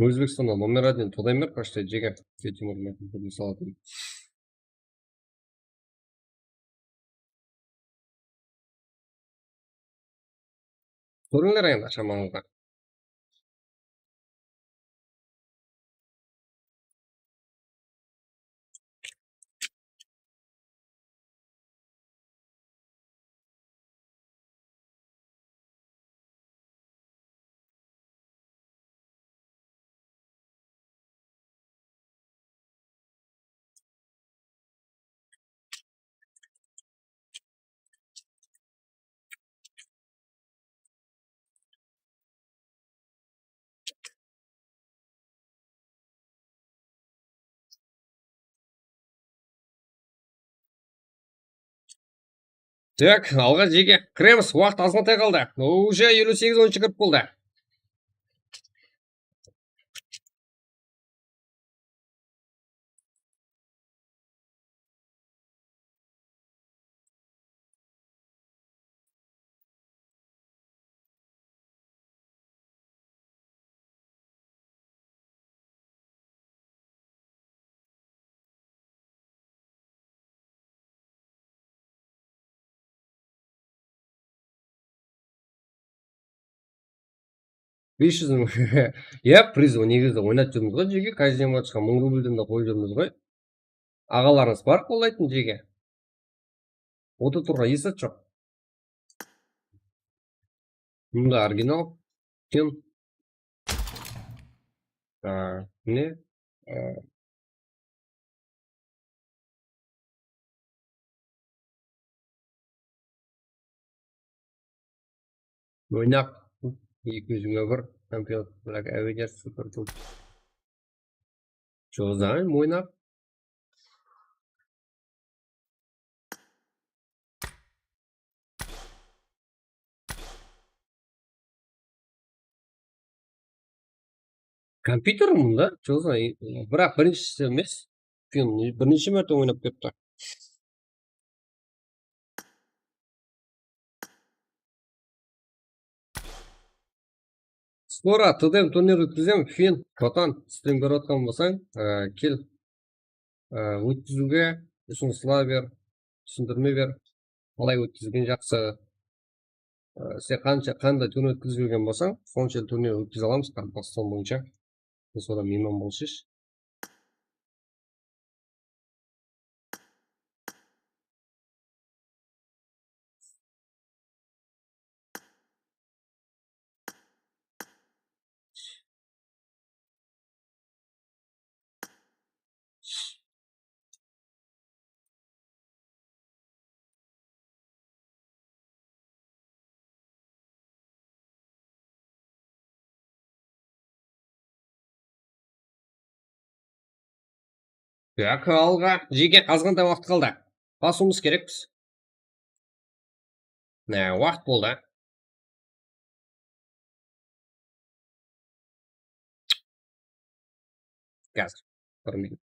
Ózbekstanda nomer один todaymer почти jege. Ketimur, men salatın. Kórińler endi, ashamanızda. Так, alǵa jege kiremiz. Waqıt azǵantay qaldı. Уже eliw segiz oyınshı kirip boldı. Bes júz mıń. Ya, priz, negizi oynatıp júrmiz ǵoy, jeke, каждый matchqa mıń rublden de qoyıp júrmiz ǵoy. Aǵalarıńız bar qollaytın, jeke. Otıp turǵan esat joq. Bunda original. Kim? A, ne? A, Oynaq. Eki júz jigirma bir, Champions League, Avengers, Super Bowl. Jozan, Oynaq. Kompyuter mında, jozan, biraq birinshisi emes. Keyin bir neshe márte oynap kepti. Skoro T D M turnir ótkizem, Fin, Kotan, strim kórip atqan bolsań, e, kel, e, ótkiziwge usınıslar ber, túsindirme ber, qalay ótkizgen jaqsı. E, sen qansha, qanday turnir ótkiziwge kelgen bolsań, sonsha turnir ótkize alamız, qaraqalpaqstan boyınsha. Sen sodan miyman bolshısh. Ya, alǵa, jeke, azǵantay waqıt qaldı. Basıwımız kerekpiz. Ne, waqıt boldı. Házir. Bir minut.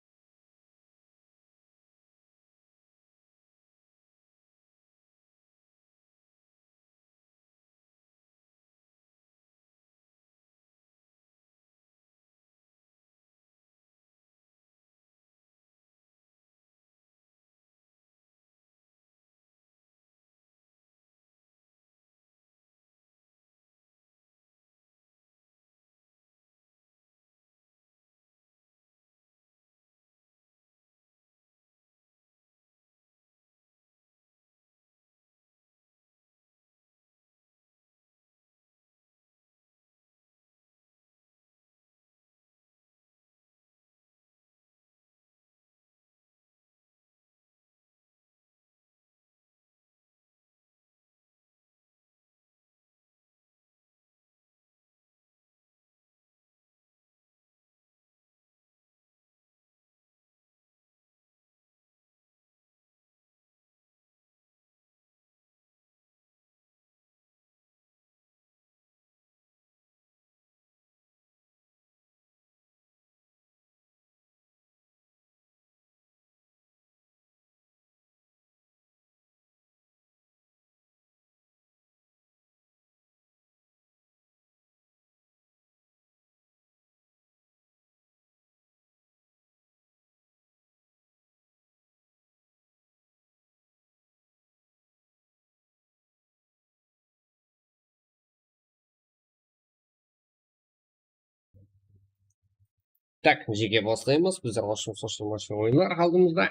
Tak, jeke baslaymız. Bizler qoshılmasın oyınlar aldımızda.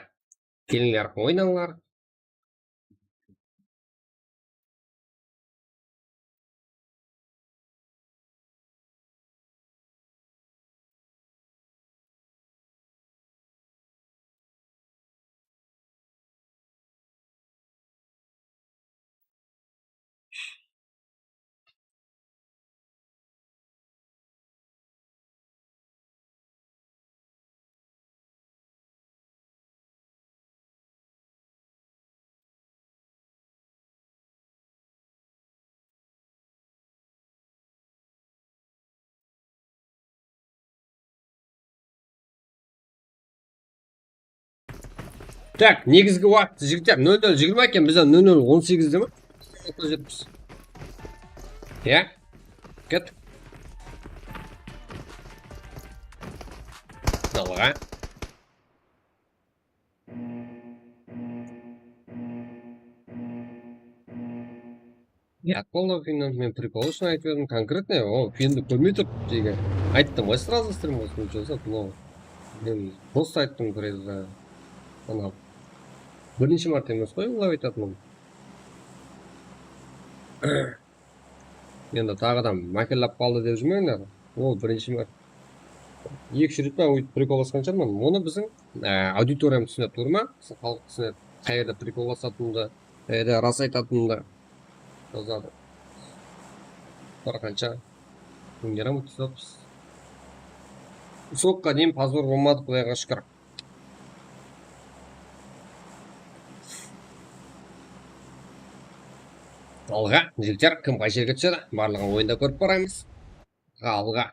Kelińler, oynańlar. Tak, negizgi waqıt, jigitler, nol nol jigirma eken, bizler nol nol on segizde ma? Jetpis. Ya? Ket. Alǵa. Yat boldı, Finnan, men prikol ushın aytıp edim, konkretno, o, Finnandı kórmey turıp, deyge. Ayttım ǵoy, srazı strim bolsın, nechego zat, no. Men prosta ayttım, bir, e, ana, birinshi márte emes ǵoy, ulap aytatınım. Endi taǵı da makellap qaldı dep júrmeńler. Ol birinshi márte. Eki-úsh ret pa óytip prikolasqan shıǵarman. Onı biziń, e, auditoriyamız túsinedi, tuwrı ma? Xalıq túsinedi. Qayerde prikolasatınımdı, qayerde ras aytatınımdı jazadı. Bir qansha kúnler hám ótkizip atırmız. Soǵıqqa deyin pozor bolmadı, Qudayǵa shúkir. Alǵa, jigitler, kim qay jerge túsedi? Barlıǵın oyında kórip baramız. Alǵa.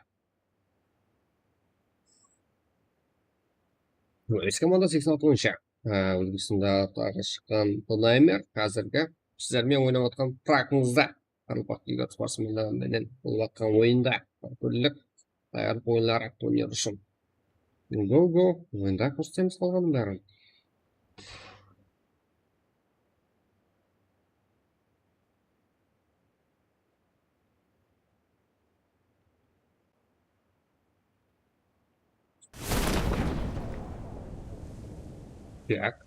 Eski komanda seksen altınshı. Á, Ózbekstanda taǵı shıqqan Dunaymer házirgi sizler menen oynap atqan trakıńızda. Qaraqalpaq Liga sportsmenleri menen bolıp atqan oyında bir kúnlik tayarlıq oyınları turnir ushın. Go, go, oyında kórsetemiz qalǵanın bárin. Tak.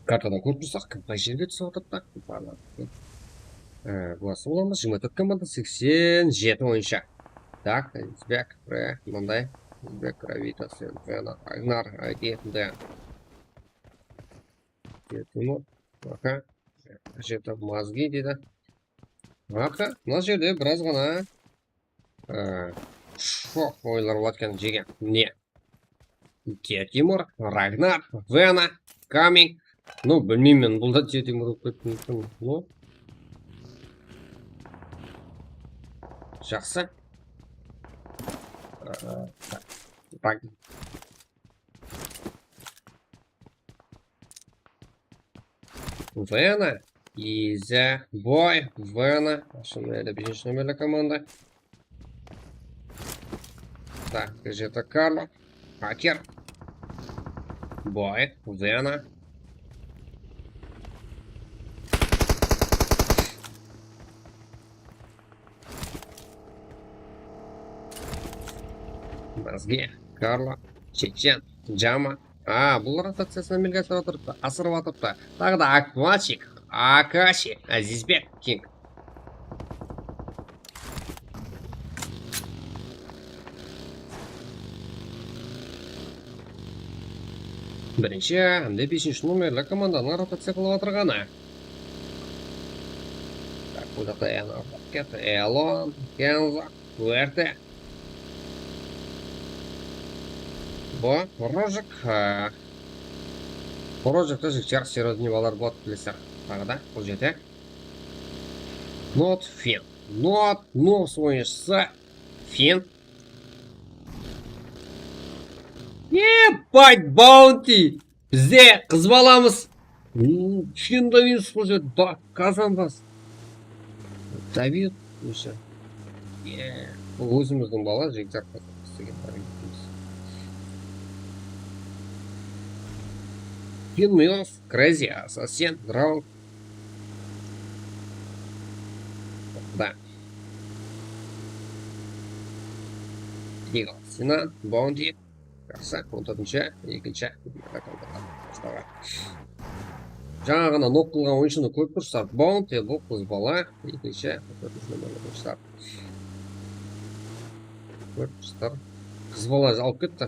Kartadan kórip tursaq, kim qay jerge túsip atırıptı? Barlar. Ee, basıp alamız, jigirma tórt komanda, seksen jeti boyınsha. Tak, Izbek, re, mınday. Izbek, Gravita, Sen, Vena, Ragnar, I D, D. Timur, aka, jeti mozgi deydi. Aka, mına jerde biraz ǵana, e, shoq oyınlar bolıp atqan jegen. Mine. Timur, Ragnar, Vena, Kami. No, bilmeymen, bul da Timur bolıp kettiń. No. Jaqsı. E, tak. Vena, Iza, Boy, Vena. Shınıǵıp da besinshi nomerli komanda. Tak, Gazeta Karlo, Haker, Boy, Vena. Mazge, Karlo, Chechen, Jama. A, bul rotaciyasın Amerika asırıp atırıptı, asırıp atırıptı. Taǵı da Akmaçik, Akashi, Azizbek, King. Birinshi hám de besinshi nomerli komandanıń rotaciya qılıp atırǵanı. Tak, bul jaqta Elon, Kenzo, Huerte. Bu Rojik, e, Rojikte jigitler serozniy balar bot bilesizler. Taǵı da bul jerde Not Fin. Not, Not oyınshısı Fin. Ебать, Bounty! Bizde qız balamız. Tushken davin sport da kazanbas. David o'sha. Bul o'zimizning bala, jigitlar qazanbas degan harakatimiz. Pinmyos, Crazy Assassin, Draw. Da. Eagle, Sinan, Bounty. Jaqsı, on tórtinshi, ekinshi. Jańa ǵana nok qılǵan oyınshını kórip tursaq, Bounty, bul qız bala, ekinshi, on tórtinshi nomerli oyınshılar. Kórip tursaq, qız bala alıp ketti.